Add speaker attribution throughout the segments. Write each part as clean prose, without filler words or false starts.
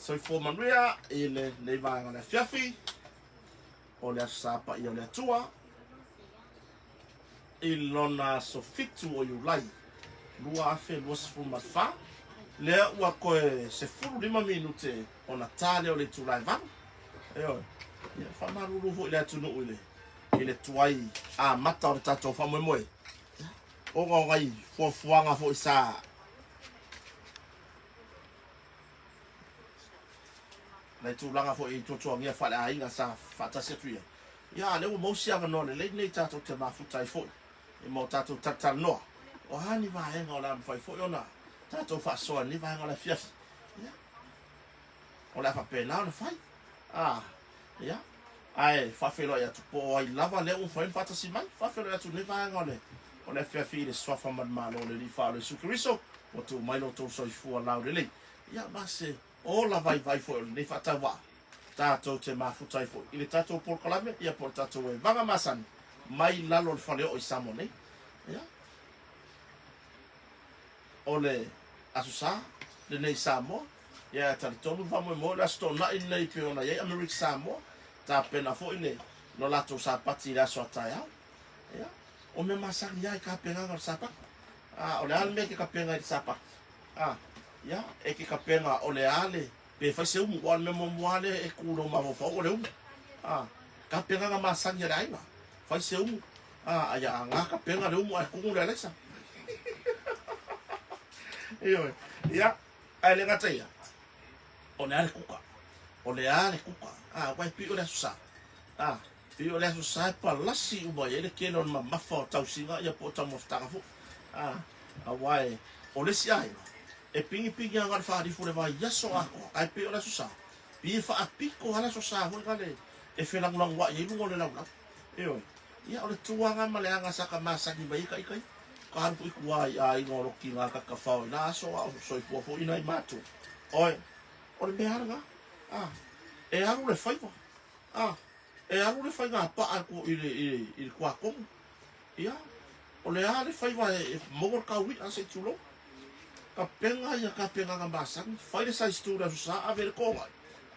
Speaker 1: Soifua manuia i lenei vaega o le afiafi o le Aso Sa Paia o le Atua i lona aso 7 o Iulai 2024, lea ua toe 15 minute ona ta lea o le itula e 8. Ioe, ia faamalulu foi i le atunuu i le i le tuai amata o le tatou faamoemoe, ona o nai fuafuaga foi sa nai tulaga foi i tuatuagia faaleaiga sa faatasi atu i ai. Ia, a lea ua maua si avanoa lelei lenei tatou te mafuta ai foi i ma o tatou talatalanoa, o a ni vaega o le a mafai foi ona tatou faasoa i lenei vaega o le afiafi. Ia, o le a faapena ona fai. A, ia, ae faafeiloai atu po o ai lava lea ua mafai ona faatasi mai. Faafeiloai atu i lenei vaega o le o le afiafi i le Suafa ma le Malo o le Alii Faaola Iesu Keriso, ua tuu mai lo outou soifua laulelei. Ia, ma se ola vaivai foi o lenei faatauvaa, tatou te mafuta ai foi i le tatou polokalame, ia po o le tatou evaga masani mai lalo o le faleoo i Samoa nei. Ia, o le Aso Sa lenei i Samoa, ia e talitonu le faamoemoe o le Aso Toonai lenei pei ona i ai Amerika Samoa, tapena foi le lo latou Sapati i le aso a taeao. Ia, o mea masani lava i tapenaga o le Sapati. A, o le a le mea e te tapena i le Sapati? A, ia, e te tapena o le a le, pe fai se umu, aua o le mea muamua lava lea e tu i lou mafaufau o le umu. A, tapenaga masani a le aiga, fai se umu, a, ia aga tapena le umu ae tumu le alaisa. Ioe, ia, ae le gata ia, o le a le kuka, o le a le kuka, a, aua e pei o le Aso Sa, a, pei o le Aso Sa e palasi uma i ai le tele o le mamafa o tausiga, ia po o taumafataga foi, a, aua e, o le isi aiga, e pinipini lava na o le faalifu i le vaiaso atoa, ae pei o le Aso Sa, pei e faapito lava le Aso Sa foi lale e felagolagoai ai luga o le laulau. Ioe. Ia, o le tuaga ma le aga sa ta masani mai ai ta ita ia. Ka alu foi tua i aiga o Lokiga ta tafao i la aso a o soifua foi nai matua. Oe, o le mea lava lena. A, e alu le faiva. A, e alu le faigapaa i le, i le, i le tuatonu. Ia, o le a le faiva e maua le taui'a se i tulou. Tapena ia tapenaga masani, fai le size tu i le Aso Sa, ave i le togai.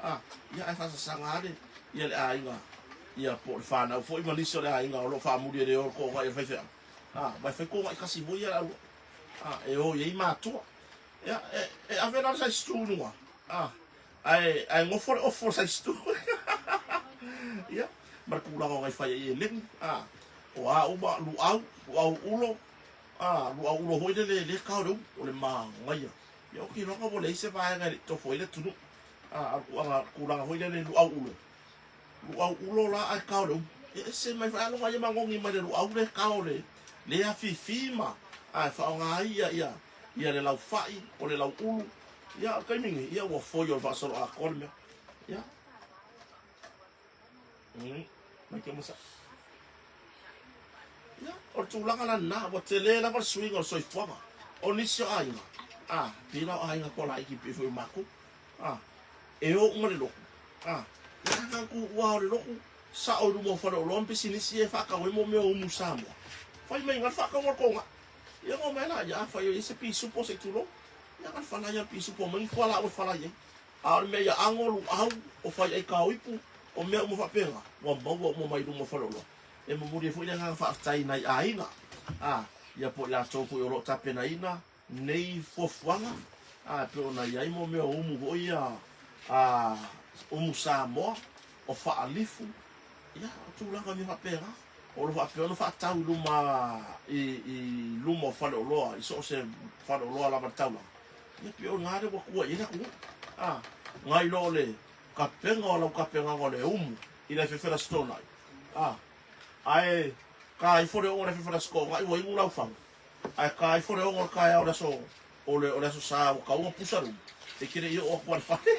Speaker 1: A, ia ae faasasaga lava le, ia le aiga, ia po o le fanau foi ma nisi o le aiga o lo o faamuli e le o le togai a le faifeau. A, aua e fai togai tasi foi ia le aua, a, e o i ai matua. Ia, e, e ave la le size tu i luga, a, ae, ae nofo le ofo o le size tu. Ia, ma le tulaga o nai fai ai eleni, a, o a uma, luau, luau ulo, a, luau ulo foi lele e le kao le umu, o le manaia. Ia, ou te iloa ua leai se vaega e le i tofo ai le atunuu. A, o le tulaga, tulaga foi lele luau ulo. Luau ulo la ae kao le umu. E ese mai foi aloga ia magogi mai le luau le kao le, le afifi ma, a e faaaoga ai ia, ia, ia le laufai, o le lauulu. Ia, o le taimi nei, ia ua foi o le faasoloatoa le mea. Ia. Mm, mai te masa. Ia, o le tulaga la lena, ua tele lava le suiga o le soifuaga. O nisi o aiga, a, pei la o aiga toalaiti pei foi o matou, a, e o uma le lotu, a, ia a na tuua o le lotu, sao i luma o faleoloa ma pisinisi ia e faatau ai mo mea o umu Samoa. Fai mai na le faatauga o le toga. Ia na omai la, ia afai o i ai se pisupo se i tulou, ia na le fala ia o le pisupo, omai ni fualaau e fala i ai. A o le mea ia ago, luau, o fai ai taoipu, o mea uma faapena, ua maua uma mai luma o faleoloa. E momoli ai foi le agaga faafetai i nai aiga, a, ia po o i latou foi o lo o tapenaina nei fuafuaga, a, e pei ona i ai mo mea o umu foi ia, a, umu Samoa, o faalifu, ia, o tulaga mea faapena. O lo o faapea ona faatau i luma, i, i luma o faleoloa, i so o se faleoloa lava i le taulaga. Ia pei o lena lea ua tua i ai le atunuu. A, nai lo le kapega o lau tapenaga o le umu i le afefe o le Aso Toonai. A, ae ta ifo le 6 o le afefe o le Aso Toonai ua inu lau fagu, ae ta ifo le 6 o le taeao o le aso o le, o le Aso Sa ua tau ona pusa le umu, e te le i oo atu lava i le fale.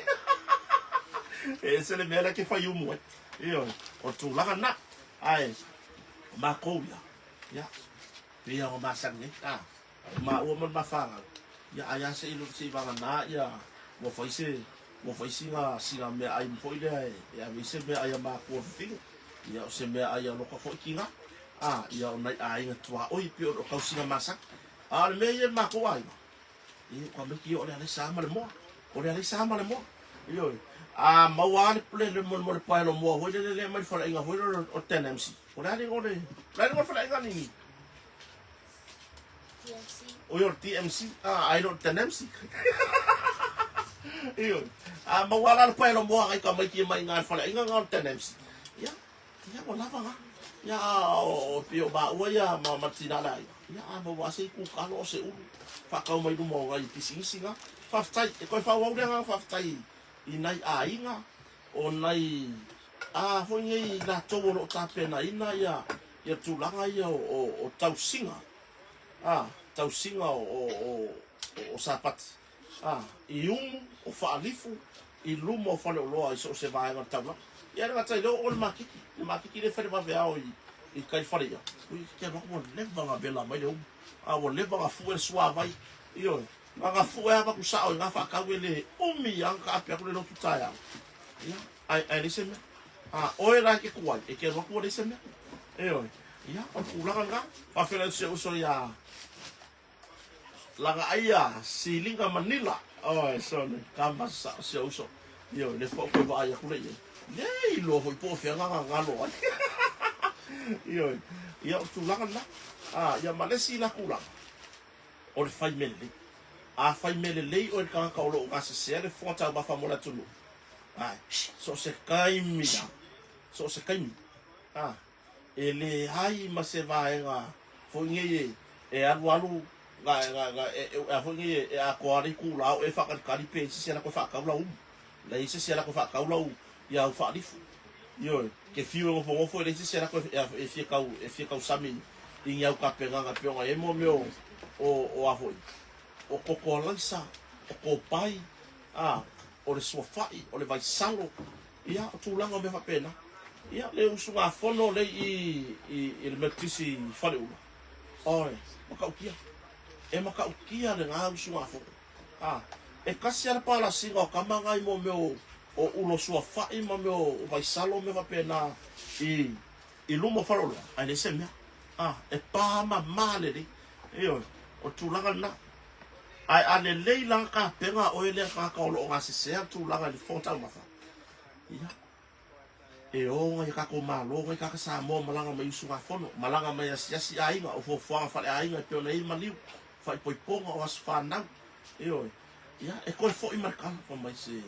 Speaker 1: E ese le mea lea e te fai umu ai. Ioe, o le tulaga lena. Ae, o matou ia, ia, pei lava ona masani ai. A. O maua ma le ma fanau, ia ai a se i se i vagana ia ua fai se ua fai sina sina meaai foi lea e e ave ai se meaai a matua fafine, ia o se meaai a loka foi tina, a ia o nai aiga tuaoi pei o tausiga masani. A o le mea ia i le matou aiga, ia ua maiki o le alaisa ma le moa, o le alaisa ma le moa. Ioe. A maua lava le le mo le paelo moa foi lele lea mai le faleaiga foi lele o 10 MC. O le a le igoa o le o le a le igoa o le faleaiga nini?
Speaker 2: TMC.
Speaker 1: Oi o le TMC. Ah, ai lo 10 MC. Ioe. A maua la le paelo moa ai ka mai ki mai ngā le faleaiga ngā o le 10 MC. Ia, ia ua lava ngā. Ia, o pio ba ua ia ma matina la ia. Ia, a maua se iku kalo o se ulu. Whakau mai luma o ngai pisinisi ngā. Whawhetai, e koe whauau le ngā whawhetai i nai āinga, o nai, a foi nei latou o loo tapenaina ia ia tulaga ia o o o tausiga, a, tausiga o o o o Sapati, a, i umu, o faalifu, i luma o faleoloa i so o se vaega o le taulaga. Ia le gata i lea o le makiki, le makiki lea e fai le vaveao i i kai fale ia, ui, ke alu atu ua leva ona vela mai le umu, a ua leva ona fue le suavai, ioe. Na ona fue lava avatu sao i na faatau e le umi lava ona taape atu le lotu taeao. Ia, ae, ae leai se mea. A oe la e te tuai, e te alu atu ua leai se mea. Ioe. Ia, o le tulaga lena. Faafeiloai atu si ou uso ia Lagaaia Siliga Manila. Oi, sole, kama sao si ou uso. Ioe, le foi koe vaai atu le i ai. Le iloa foi po o fea na gagalo ai. Ioe. Ia, o le tulaga lena. A, ia ma le isi la tulaga. O le fai mea lelei. A fai mea lelei oe i le tagata o lo o gasesea le fofoga taumafa mo le atunuu, ae so o se taimi lava, so o se taimi, a, e leai ma se vaega foi nei e alualu ga, ga, ga, e, e, a foi nei e atoa le itula o e faatalitali pe i se isi e alu atu e faatau lau umu, leai se isi e alu atu e faatau lau, ia au faalifu. Ioe, ke fiu e nofonofo e leai se isi e alu atu e, e fia tau, e fia tausami i ni au tapenaga e pei ona i ai mo mea o, o, o a foi, o koko alaisa, o kopai, a, o le suafa'i, o le vaisalo, ia, o tulaga o mea faapena. Ia, le usugafono lea i, i, i le Metotisi i Faleula, oi, matautia. E matautia lena usugafono. A, e tasi lava le palasiga o tama na i mo mea o, o ulo suafa'i ma mea o vaisalo ma mea faapena i, i luma o faleoloa, ae leai se mea. A, e pamama lelei. Ioe, o le tulaga lena. Ae a lelei la tapena a oe lea tagata o lo o gasesea le tulaga i le fofoga taumafa, ia, e o nai a tatou Malo, nai tagata Samoa malaga mai i usugafono, malaga mai e asiasi aiga, o fuafuaga faleaiga e pei ona i ai maliu, faaipoipoga, o aso fanau. Ioe, ia, e toe foi ma le tala, fai mai se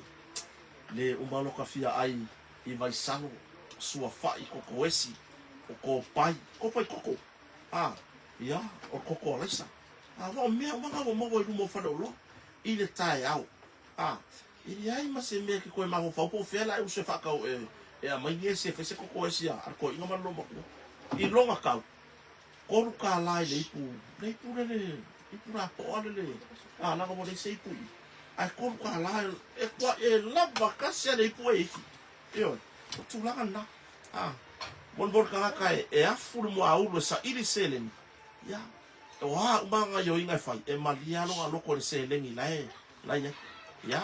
Speaker 1: le uma loka fia ai i Vaisalo, Suafa'i, Kokoesi, o Kopai, Kopai koko, a, ia, o koko alaisa. A, ua o mea uma na ua maua i luma o faleoloa i le taeao. A, e leai ma se mea e ke toe mafaufau po o fea la e uso e faatau e, e aumai ni esi e fai se koko esi a, a le toeaina ma le loomatua. I lona tau, $3 i le ipu, le ipu lele, ipu lapoa lele, a, leaga ua leai se ipu i i. Ae $3 e, e, e lava tasi lava le ipu e iki. Ioe, o tulaga lena. A, molimoli tagata e, e afu le muaulu e saili seleni, ia, o a uma gaioiga e fai, e malie lava lona loto i le seleni la e, la e i ai. Ia.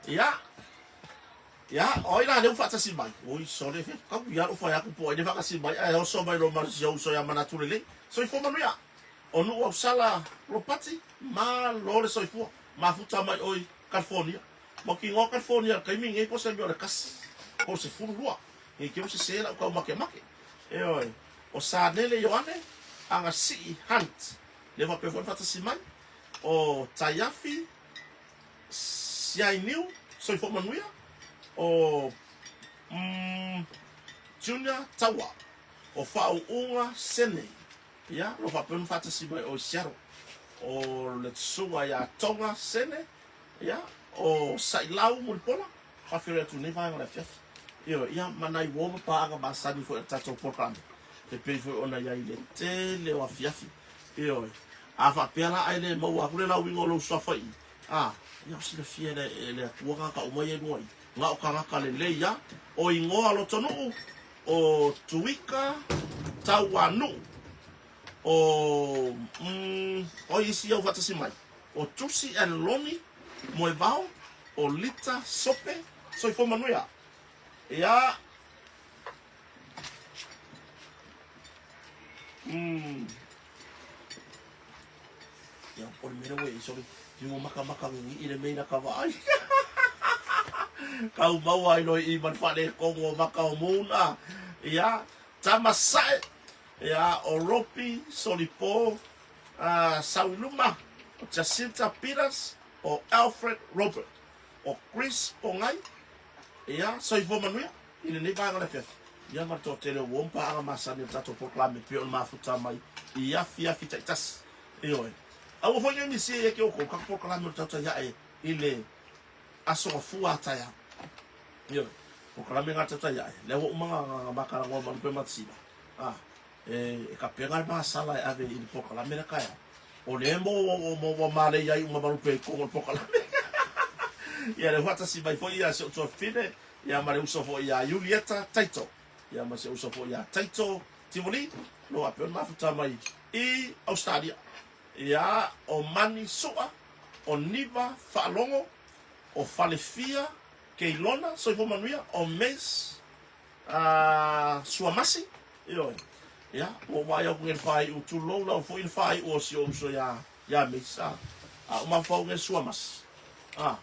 Speaker 1: Ia. Ia, o ai la lea ua faatasi mai? Oi, sole fe, tau ia lou fai atu po o ai lea e faatasi mai, ae oso mai loa ma si ou uso ia Manatu Lelei. Soifua manuia. O Nuu Ausala Ropati, malo le soifua. Mafuta mai oe i California. Mautinoa California i le taimi lenei po o se mea o le 1 po o le 12. Nei te i ua sese lau tau makemake. Ioe. O Sanele Ioane Agasii Hunt, lea faapea foi ona faatasi mai. O Taiafi Siainiu, soifua manuia. O mm, Junior Taua. O Faauuga Sene, ia, o lo o faapea ona faatasi mai o i Seattle. O le susuga ia Tonga Sene, ia, o Sailau Mulipola, faafeiloai atu i lenei vaega o le afiafi. Ioe, ia, ma nai uo ma paaga masani foi a le tatou polokalame, e pei foi ona i ai i le tele o afiafi. Ioe, a faapea la ae le maua atu le lauiga o lou suafa i i, a, ia o silafia e le, e le Atua tagata uma ia i luga i i, na o tagata lelei lava, o igoa lotonuu. O Tuika Tauanuu, o mm, o isi au faatasi mai, o Tusi and Loni Moevao, o Lita Sope, soifua manuia. Ia, mm, ia, o le mea lea ua i ai, sorry, i ua makamaka gigii le mea i laka vaai. Kau maua ai loa i i ma le faaletonu o maka o Moon, a. Ia, tama sae, ia, o Ropi, Solipo, a, Sauiluma, o Jacinta Peters, o Alfred Robert, o Chris Pongai, ia, soifua manuia i lenei vaega o le afiafi. Ia ma le toatele o uo ma paaga masani o le tatou polokalame e pei ona mafuta mai i afiafi taitasi. Ioe. Aua foi ne i misia ia te outou le tatou polokalame o le tautai ae i le Aso Gafua a taeao. Ioe. Polokalame lena tautai ae, lea ua uma ona ma talanoa ma Lupe Matasila, a, e tapena le masala e ave i le polokalame lea taeao. O lea mo mo ua malei ai uma ma Lupe i totonu o le polokalame. Ia lea ua faatasi mai foi ia si ou tuafafine, ia ma le uso foi ia Iulieta Taito. Ia ma si ou uso foi ia Taito Tivoli, o lo o faapea ona mafuta mai i Ausetalia. Ia, o Mani Sua, o Niva Faalogo, o Falefia Keilona, soifua manuia, o Mace Suamasi, ioe. Ia, ua ou vaai atu nei i le faaiu, tulou lava foi le faaiu o si ou uso ia, ia Mace, a, a ou mafaufau nei i le Suamasi, a,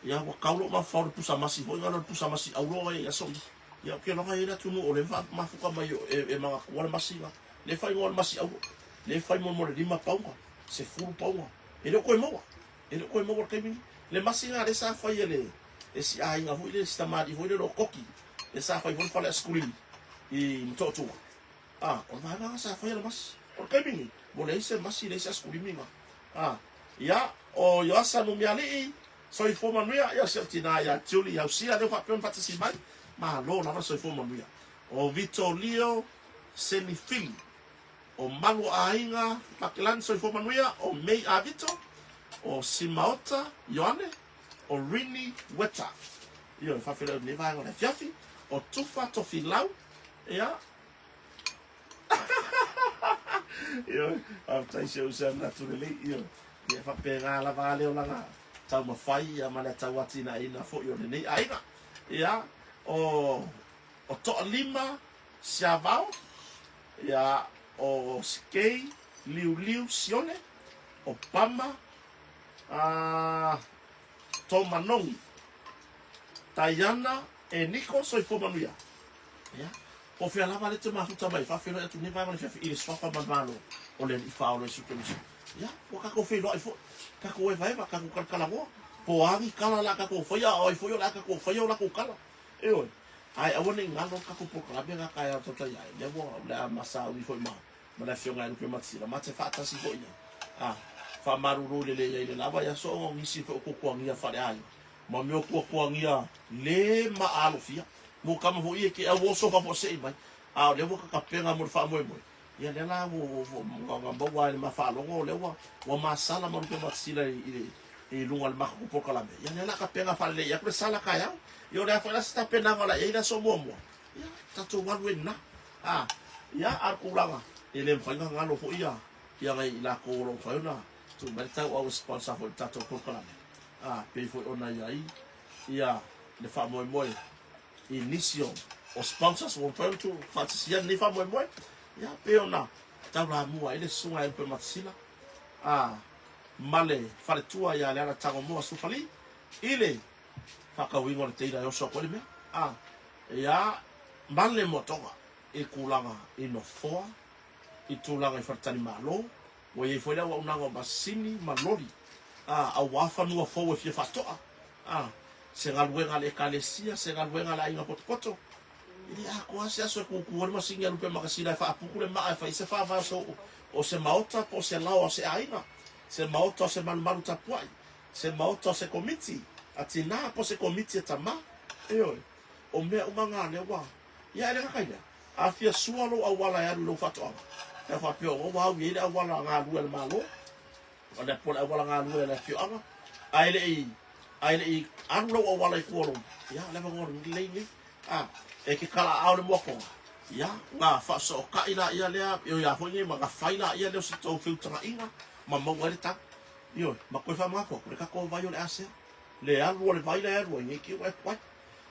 Speaker 1: ia, ua tau lou mafaufau i le pusa masi foi, na o le pusa masi auro ia i aso ia. Ia, ou te iloa e i ai le atunuu o lea e mafuta mai e manatua le masi lena. Lea e faaigoa o le masi auro. Lea e fai mo le 5 pauga, 10 pauga. E le o toe maua. E le o toe maua i le taimi lenei. Le masi lena lea sa fai e le e si aiga foi lea, si tamalii foi lea o Koki, lea sa fai foi le fale asikulimi i Motootua. A, o le vaega lena sa faia le masi. O le taimi lenei, ua leai se masi, leai se asikulimi na. A, ia, o Ioasa Numialii, soifua manuia, ia si ou tina ia Julie Hausia, lea ua faapea ona faatasi mai, malo lava le soifua manuia. O Vitolio Senifili, o Maluaaiga Makelani Soifua Manuia, o May Avito, o Simaota Ioane, o Rini Weta. Ioe, faafeiloai i lenei vaega o le afiafi, o Tufa Tofilau, ia, Ioe, faafetai si ou uso manatu lelei, ioe. Ia e faapena lava a le olaga taumafai ia ma le tauatinaeina foi o lenei aiga. Ia, o, o Toalima Siavao, ia, o Sikei Liuliu Sione, o Pama, a, Tomanogi, Taiana Eniko Soifua Manuia. Ia, po o fea lava lea e te mafuta mai, faafeiloai atu nei vaega o le afiafi i le suafa ma le Malo o le Alii Faaola Iesu Keriso. Ia, ua tatou feiloai foi, tatou evaeva, tatou talatalanoa, po o a ni tala o le a tatou faia, a o ai foi o le a tatou faia o latou tala. Ioe. Ae aua ne i galo le tatou polokalame lena taeao tautai ae, lea ua, o le a ma sauni foi ma, ma le Afioga ia Lupe Matasila, ma te faatasi foi i ai. A, faamalulu i le leai i le la vaiaso ona o nisi foi o tuatuagia faaleaiga, ma mea o tuatuagia le maaalofia, mo tama foi ia e te auoso faafuasei mai, a o lea ua tatapena mo le faamoemoe, ia lea la ua, ua, ua, ua maua ai le ma faalogo, o lea ua, ua masala ma Lupe Matasila i, i le, i luga o le matou polokalame. Ia lea o le a tapena faalelei atu le sala taeao. Ia o le a foi la se tapenaga o le a i ai le aso muamua. Ia, tatou alu ai lena. A, ia, a o le tulaga, e le mafai ona galo foi ia, ia nai i latou o lo o mafai ona tuu mai le tauau e sponsor foi i le tatou polokalame. A, pei foi ona i ai ia le faamoemoe i nisi o, o sponsors ua mafai ona tuu faatasi lenei faamoemoe. Ia, pei ona taulamua ai le susuga ia Lupematasila. A, ma le faletua ia Leala Tagomoa Sufali i le faatauina o le teila e oso atu ai le mea. A, ia ma le moatoga i tulaga i nofoa, i tulaga i faletalimalo, ua i ai foi le auaunaga o masini ma loli, a, aua fanua fou e fia faatoa, a, se galuega a le Ekalesia, se galuega a le aiga potopoto. E le atoa lava se aso e kūkū ai le masini a Lupe Makasina e faaputu le maa e fai ai se faavae o se maota po o se laoa o se aiga, se maota o se malumalu tapuai, se maota o se komiti a tinā po o se komiti a tamā. Ioe, o mea uma na lea ua... Ia, e le gata i lea, a fia sua lou auala e alu i lou faatoaga, pe a faapea o ua au i ai le auala galue a le Malo, o le, po o le auala galue a le afioaga, ae le i, ae le i alu lou auala i tua o lou, ia, o le avanoa lelei lenei. A, e te kala aao le moatoga. Ia, na faasootai laia lea, ioe a foi nei ma na fai laia lea o se tou feutagaiga ma maua ai le tau. Ioe, ma toe faamanatu atu, le tatou vai o le asea. Le alu o le vai la e alu ai, nei te i ua e tuai.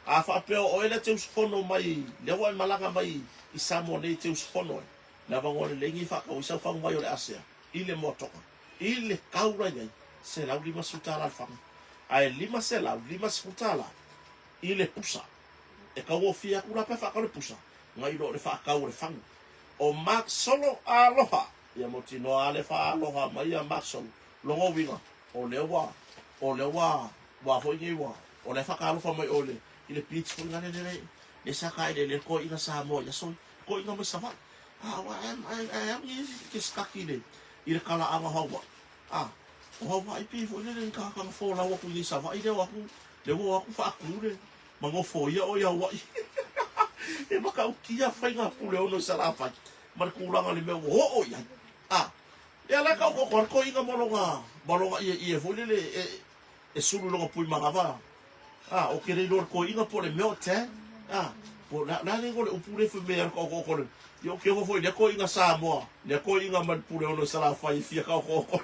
Speaker 1: A faapea o oe lea e te usufono mai, lea ua e malaga mai i Samoa nei e te usufono ai, le avanoa lelei nei e faatau ai sau faguvai o le asea i le moatoga, i le tau la i ai, $150 le fagu, ae $550 i le pusa. E taugofie atu la pe a faatau le pusa nai lo le faatau o le fagu. O Mark Solo Aloha! Ia mautinoa a le faaaloha mai ia Mark Solo. Lona uiga, o lea ua, o lea ua, ua foi nei ua, o la e faatalofa mai oe i le beach foi lale lele, le sa taeleele le toeaina Samoa i aso ia, toeaina mai Savaii. A, ua, ae, ae alu nei e sikaki i le, i le talaaga o Hawaii. A, o Hawaii pei foi lele ni tagata na folau atu i nei Savaii lea o atu, lea ua o atu faatu le, ma nofoia oe i Hawaii. E matautia faiga Puleono i Salafai ma le tulaga o le mea ua oo i ai. A, ia la e taoto atu lava le toeaina ma lona, ma lona ieie foi lele e, e sulu i lona pui manava. A, ou te le iloa le toeaina po o le mea o tan. A, po o le a, le a le igoa o le upu lea e fai mai ai le taotooto o le, ia ou te ofo foi i lea toeaina Samoa, lea toeaina mai le Puleono i Salafai e fia taotooto.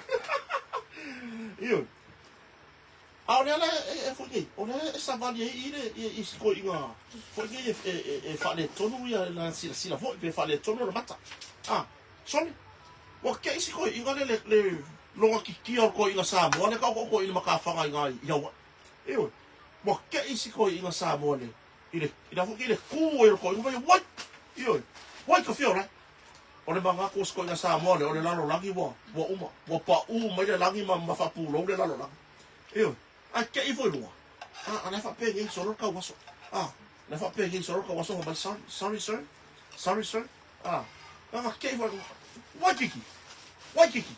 Speaker 1: Ioe. A o lea la e foi nei, o lea e savali ai i le i si toeaina foi nei e faaletonu ia lana silasila foi pe faaletonu ona mata. A, sole, ua te'i si toeaina le le lona titia o le toeaina Samoa lea taotooto i le matafaga i ina i Hawaii. Ioe, ua te'i si toeaina Samoa le i le i le foi i le kū ai o le toeaina fai mai, wai! Ioe, wai ka fia o lae. O le manatu o si toeaina Samoa lea, o le lalolagi ua ua uma, ua paū mai le lagi ma ma faapulou le lalolagi. Ioe, ae te i foi luga. A, a la e faapenei solo le tauaso. A, la e faapenei solo le tauaso fai mai, sorry, sorry sir, sorry sir. A, na te i foi luga. Waikiki! Waikiki!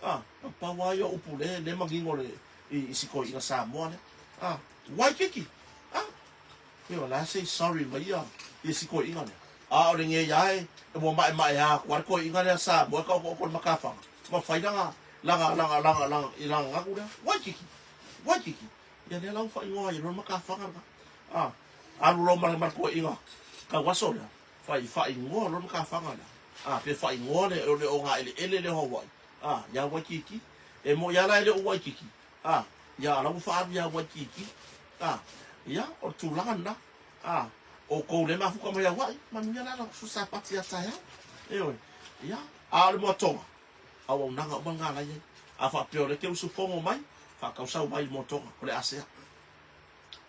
Speaker 1: A, na pau lava ia o upu le, le manino le, i, i si toeaina Samoa lea. A, Waikiki! A, ioe, la e say sorry mai ia, ia si toeaina lea. A o lenei lava e, ua maemaea atu lava le toeaina lea Samoa e taotooto i le matafaga, ma fai lana, lana, lana, lana, lana, i lana ganu lea, Waikiki! Waikiki! Ia lea la ua faaigoa ai e lona matafaga lena. A, alu loa ma le, ma le toeaina tauaso lea, fai, faaigoa lona matafaga lea. A, pe faaigoa le, le ogaeleele lea o Hawaii, a, iā Waikiki. E moʻi lava la e le o Waikiki, a, ia, a la ua faaalu iā Waikiki. A, ia, o le tulaga lena. A, outou le mafuta mai Hawaii, manuia la la Sapati a taeao. Ioe, ia, a o le moatoga, auaunaga uma lena la i ai. A faapea o lea e te usufono mai, faatausau mai i le moatoga, o le asea.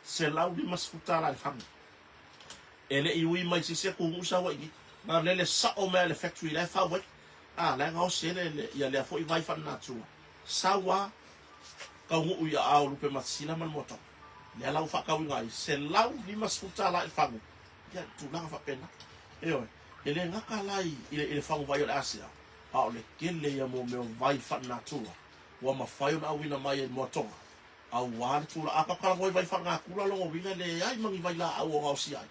Speaker 1: $150 i le fagu. E le i ui mai se isi atunuu se Hawaii nei. Na lele sao mai lava i le factory la e fau ai. A, la e gaosi ai le, le, ia lea foi vai faalenatura. Sau lava, taunuu i aao o Lupematasila ma le moatoga. Lea la ua faatauina ai, $150 i le fagu. Ia, tulaga faapena. Ioe, e le gata la i, i le, i le fagu vai o le asea, a o le tele ia mo mea o vai faalenatura ua mafai ona auina mai e le moatoga, aua le tulaga. A tatou talanoa i vai faalenatura, lona uiga e leai ma ni vailaau o gaosia ai.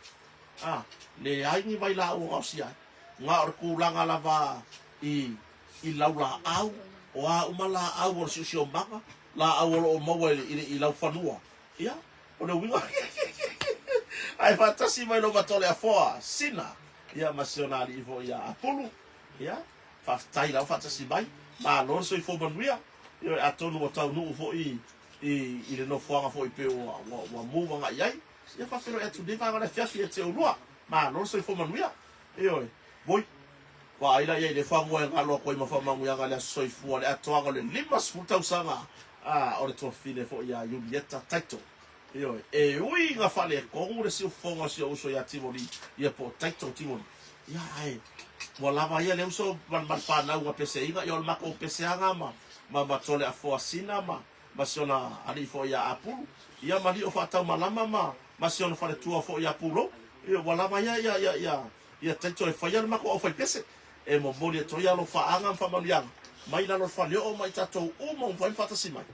Speaker 1: A, leai ni vailaau o gaosia ai. Na o le tulaga lava i, i laulaau, o a uma laau o le siosiomaga, laau o lo o maua i le, i laufanua. Ia, o le uiga ae faatasi mai lou Matoleafoa, Sina, ia ma si ona alii foi ia Apulu. Ia, faafetai lava faatasi mai. Malo le soifua manuia. Ioe, atonu ua taunuu foi i, i le nofoaga foi pei ua, ua, ua mu agai i ai. Ia, faafeiloai atu i lenei vaega o le afiafi ia te oulua. Malo le soifua manuia. Ioe, voi. Vaai la i ai le fanua e galo atu ai ma faamanuiaga i le aso soifua, le atoaga o le 50 tausaga a o le tuafafine foi ia Iulieta Taito. Ioe, e ui ina faaletonu le siufofoga o si ou uso ia Tivoli, ia po o Taito Tivoli, ia ae ua lava ia le uso ma le fanau na peseina, ia o le matou peseaga ma ma ma Toleafoa Sina ma ma si ona alii foi ia Apulu, ia ma Lio Faataumalama ma ma si ona faletua foi ia Pulou, ia ua lava ia ia ia ia Ia Taito e faia le matou aufaipese e momoli atu ai alofaaga ma faamanuiaga mai lalo o le faleoo ma i tatou uma ua mafai ona faatasi mai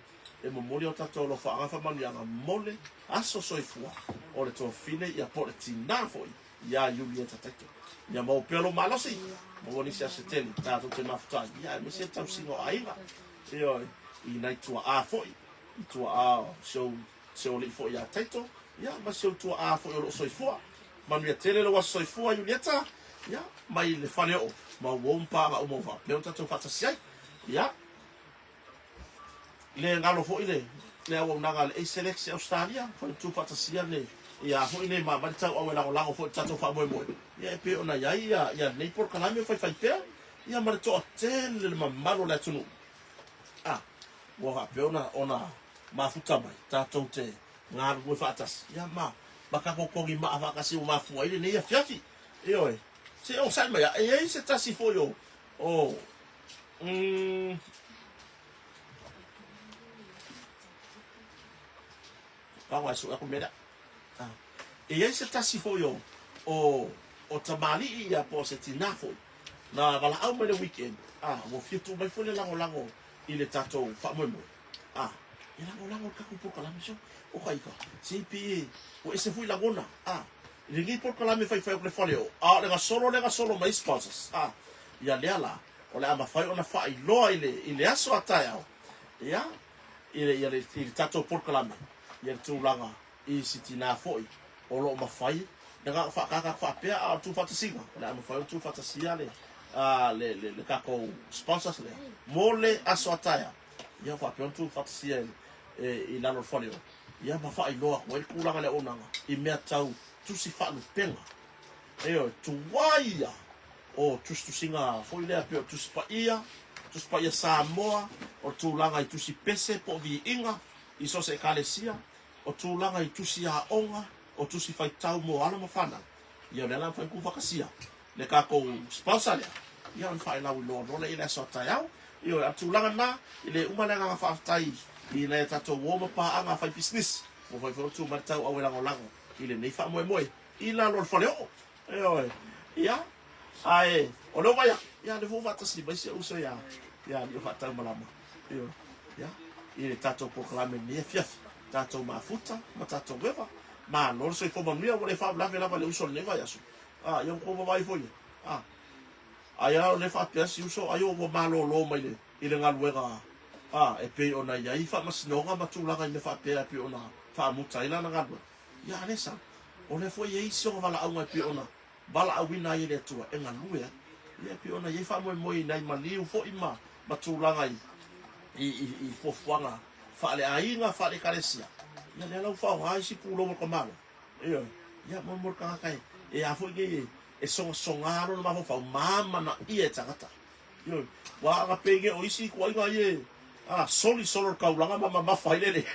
Speaker 1: e momoli o tatou alofaaga ma faamanuiaga mo le aso soifua o le tuafafine ia po o le tinā foi ia Iulieta Taito. Ia maua pea lou malosi, maua nisi aso se tele tatou te mafuta ai ia aemaise le tausiga o aiga, ioe, i nai tuaa foi, i tuaa o si ou si ou alii foi ia Taito, ia ma si ou tuaa foi o lo o soifua. Manuia tele lou aso soifua Iulieta. Ia, mai le fale oo ma uou ma paaga uma ua faapea ona tatou faatasi ai. Ia, le galo foi le le auaunaga a le ACELEX i Ausetalia, foi na tuufaatasia le ia foi nei ma aumai le tauau e lagolago foi i le tatou faamoemoe, ia e pei ona i ai ia ia lenei polokalame o faifai pea, ia ma le toatele le mamalu o le atunuu. A, ua faapea ona ona mafuta mai tatou te galulue faatasi, ia ma ma tatou togimaa faatasi ua mafua ai lenei afiafi. Ioe, se i onosai mai lava, e i ai se tasi foi o o mm, Pau ai sue aku mea lea. Ah. E i ai se tasi foi o o o tamalii ia po o se tinā foi na valaau mai le weekend, ah, ua fia tuu mai foi le lagolago i le tatou faamoemoe. Ah, e lagolago le tatou polokalame so o ka ika se i pei ua ese foi lagona. Ah, i lenei polokalame faifai atu le fale o, a o le gasolo le gasolo mai sponsors. Ah, ia lea la o le a mafai ona faailoa i le i le aso a taeao, ia, i le, ia le, i le tatou polokalame, ia le tulaga i si tinā foi o lo o mafai na na faakaka atu faapea, a o le tuufaatasiga, o le a mafai ona tuufaatasia le, a, le, le, le tatou sponsors lea mo le aso a taeao, ia faapea ona tuufaatasia i, e, i lalo o le fale o, ia ma faailoa atu ai le tulaga i le auaunaga i mea tau tusi faalupega. Ioe, tuai ia o tusitusiga foi lea pei o Tusi Paia, Tusi Paia Samoa, o tulaga i tusi pese po o viiga i so o se ekalesia, o tulaga i tusi aoga, o tusi faitau mo alo ma fanau. Ia o lea la mafai ona tuufatasia le tatou sponsor lea, ia ona faelauiloa loa lea i le aso a taeao. Ioe, a o le tulaga lena, e le uma le agaga faafetai i nai a tatou uo ma paaga faipisinisi ua mafai foi ona tuu mai le tauau e lagolago i lenei faamoemoe i lalo o le faleoo. Ioe. Ia, ae o lea ua vaai atu, ia lea foi ua faatasi mai si ou uso ia ia Alii o Faataumalama. Ioe. Ia, i le tatou polokalame i lenei afiafi, tatou mafuta ma tatou eva. Malo le soifua manuia, ua le faalavelave lava le uso i lenei vaiaso. A, ia ua tou vaavaai foi i ai. A, ai lava o lea e faapea si uso, ai ua malolo mai le i le galuega a, e pei ona i ai faamasinoga ma tulaga i mea faapea e pei ona faamuta ai lana galuega. Ia Alesa, o lea foi e i ai isi ona valaauga e pei ona valaauina ai e le Atua e galue ai. Ia e pei ona i ai faamoemoe i nai maliu foi ma, ma tulaga i, i, i, i fuafuaga faaleaiga, faale-ekalesia. Ia lea la ua faaaoga isi pulou o le tamaloa. Ioe. Ia mo, mo le tagata e, e a foi nei e, e sogasoga lona mafaufau ma amanaia e tagata. Ioe. Ua aga pei nei o isi ituaiga ia e, a, soli solo le taulaga ma mamafa ai le eleele.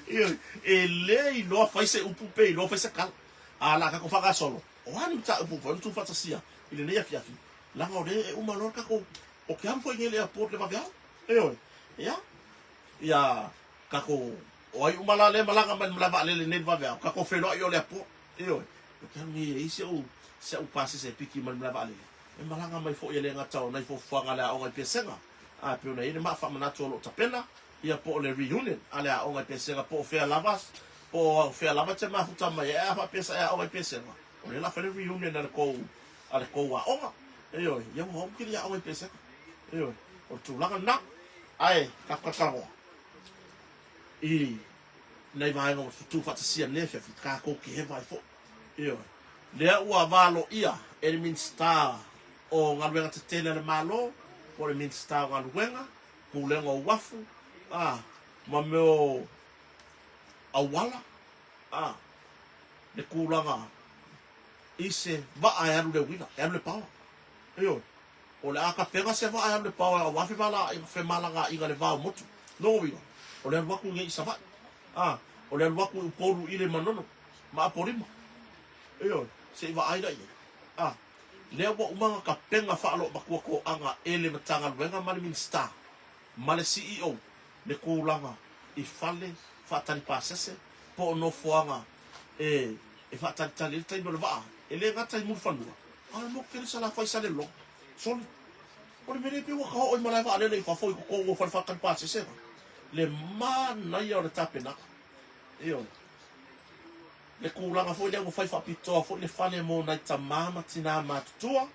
Speaker 1: Ioe. E le iloa fai se upu pe iloa fai se tala. A o le a tatou faagasolo, o a ni mataupu ua mafai ona tuufaatasia i lenei afiafi, leaga o lea e uma loa le tatou, o ke alu foi nei i le airport i le vaveao. Ioe. Ia, ia tatou, o ai uma la lea e malaga mai i le malae vaalele nei i le vaveao, tatou feiloai i o i le airport. Ioe, ou te alu nei e i ai si ou, si au pasese e piki mai le malae vaalele, e malaga mai foi e le gata o nai fuafuaga a le aoga i Pesega, a e pei ona i ai le maa faamanatu o lo o tapena, ia po o le reunion a le aoga i Pesega, po o fea lava, po o fea lava e te mafuta mai ai, a faapea sa e aoga i Pesega, o lea o le a fai le reunion a le tou, a le tou aoga. Ioe, ia ua ou kili aoga i Pesega. Ioe, o le tulaga lena. Ae, tatou talatalanoa i nai vaega ua tuufaatasia nei afiafi, tatou te eva ai foi. Ioe. Lea ua valoia e le Minisita o Galuega Tetele a le Malo, po o le Minisita o Galuega, Pulega o Uafu, a, ma mea o auala, a, le tulaga i se vaa e alu le uila, e alu le paoa. Ioe. O le a tapena se vaa e alu i le paoa aua femalagaaiga i le va o motu. Lona uiga, o le alu atu nei i Savaii, a, o le alu atu i Upolu i le Manono ma Apolima. Ioe, se i vaai la i ai. A, lea ua uma ona tapena faaloomatua toaga e le Matagaluega ma le Minisita ma le CEO le tulaga i fale faatali pasese po o nofoaga e faatalitali ai le taimi o le vaa, e le gata i Mulifanua, a o le motu tele Salafai, Salelologa. Soli, o le mea lea pei ua ta oo i malae vaalele i fafo i totonu o fale faatali pasese na. Le manaia o le tapenaga. Ioe. Le tulaga foi lea ua fai faapitoa foi le fale mo nai tama ma tina matutua,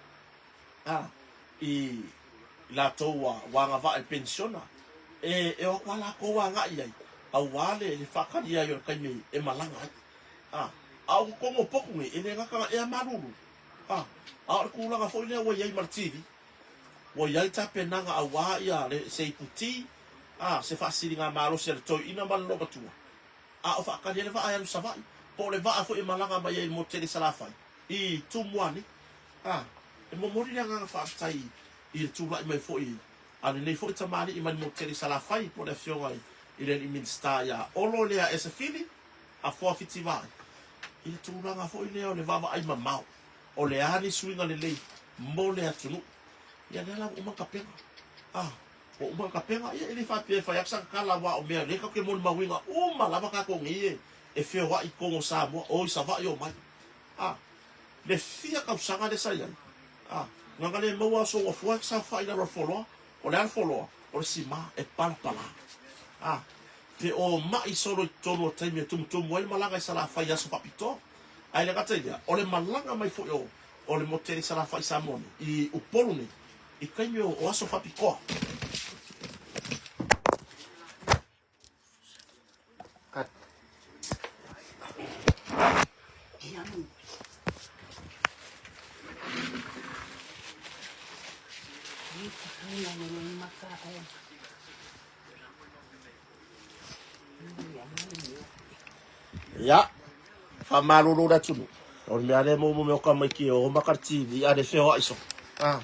Speaker 1: a, i latou ua, ua agavaa i le penisiona, e, e o atu lava latou agai i ai, aua le, le faatalia ai o le taimi e malaga ai. A, a o totonu o potu nei, e le gata na ea malulu. A, a o le tulaga foi lea ua i ai ma le TV, ua i ai tapenaga aua ia le, se iputi, a, se faasiligamalosi a le toeaina ma le loomatua, a o faatali ai le vaa e alu i Savaii, po o le vaa foi e malaga mai ai i le motu tele i Salafai, i Tumua nei. A, e momoli le agaga faafetai i le tulai mai foi a lenei foi tamalii mai le motu tele i Salafai, po o le Afioga i le alii Minisita ia Olo Lea Esefili Afoa Fitivaai, i le tulaga foi lea o le vaavaai mamao, o le a ni suiga lelei mo le atunuu. Ia lea la ua uma le tapena. A, ua uma le tapena, ia e le faapea e fai atu sa tatala aua o mea lea tatou te molimauina uma lava tatou nei e feoai i totonu o Samoa, o i Savaii o mai. A, le fia tausaga lea sa i ai, a, na ona le maua lava o sou afoa e saofai i lalo o le foloa. O le a le foloa? O le sima e palapala. A, feomai solo i totonu o taimi e tumutumu ai le malaga i Salafai i aso faapitoa. Ae le gata i lea, o le malaga mai foi o o le motu tele i Salafai i Samoa nei, i Upolu nei, i taimi o aso faapitoa. Ia, faamalulu le atunuu. O le mea lea mo mea o tamaiti e o maka le TV a le feoai soo. Ah,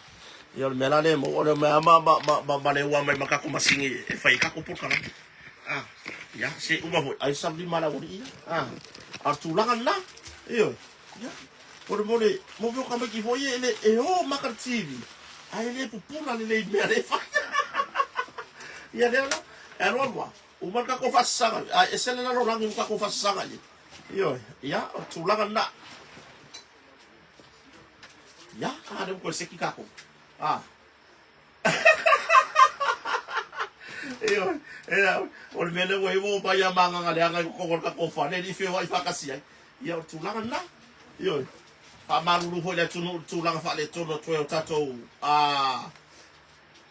Speaker 1: ia o le mea la lea mo o le mea ma ma ma ma, ma le ua mai ma kako masini e fai kako polokalame. Ah, ia se uma foi ai sa lima la uri ia. Ah, a le tulaga lena. Ioe. Ia, mo le mo le mo mea o tamaiti foi e le e o maka le TV. Ae le pupula lelei mea le fai. Ia lea la, e alu alu lava. Uma le tatou faasasaga, ae ese le lalolagi ma tatou faasasaga i ai. Ioe, ia, o le tulaga lena. Ia, a lea ua toe seki tatou. A. Ioe, ea, o le mea lea ua i ai ua omai a magaga leaga i totonu o le tatou fale, e le i feoai faatasi ai. Ia, o le tulaga lena. Ioe, faamalulu foi i le atunuu i le tulaga faaletonu atu ai o tatou, a,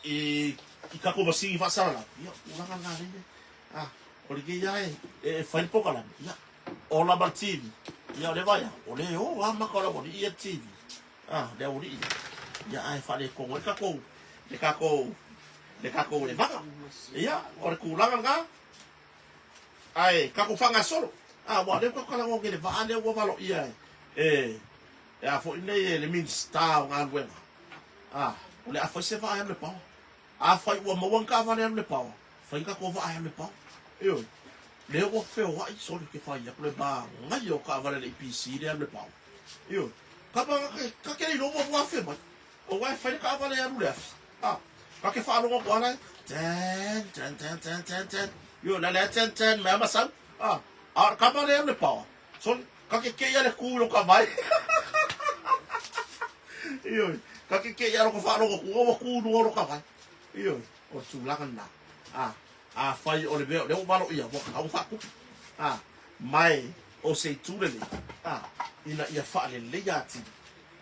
Speaker 1: i i tatou masini faasalalau, ia o tulaga lena lea i ai. A, o lenei lava e, e fai le polokalame, ia, ola ma le TV, ia o lea vaai atu, o lea e o lava maka o le aualii ia i le TV, a, le aualii ia, ia ae faaletonu ai le tatou, le tatou, le tatou evaga. Ia, o le tulaga lena, ae tatou faagasolo. A, aua o lea ua tatou talanoa nei i le vaa lea ua valoia e, e a foi nei e le Minisita o Galuega. A, o le a fai se vaa e alu i le paoa. Afai ua maua ni taavale e alu i le paoa, fai ni tatou vaa e alu i le paoa. Ioe. Lea ua feoai, sole ke fai atu le manaia o taavale a le EPC lea e alu i le paoa. Ioe. Kapa ka ke le iloa ua ua afe mai. Aua e fai le taavale e alu i le afi. A, ka ke faalogo atu ala e, ten, ten, ten, ten, ten, ten. Ioe, la lea ten, ten, mea ma sau. A, a o le kapa lea e alu i le paoa. Sole, ka kekeʻi a le kū i lo ka wae. Ioe, ka kekeʻi a lo ka faalogo atu, ua kū i luga o lo ka wae. Ioe, o le tulaga lena. A, afai o le mea o lea ua valoia, ua tatau ona faatupu. A, ma e o se itu lelei, a, ina ia faaleleia atili,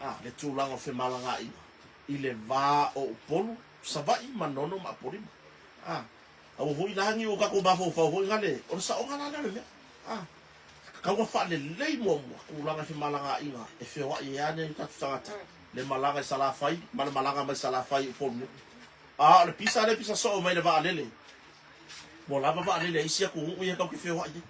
Speaker 1: a, le tulaga o femalagaaiga i le va o Upolu, Savaii, Manono ma Apolima. A, aua foi la ni o tatou mafaufau foi nale, o le saoga la lea o le mea. A, Tatau ona faalelei muamua tulaga i femalagaaiga e feoai ai ane o tatou tagata, le malaga i Salafai ma le malaga mai Salafai i Upolu nei. A o le pisa lea e pisa soo mai le vaalele, ua lava vaalele a isi atunuu ia tatou te feoai ai.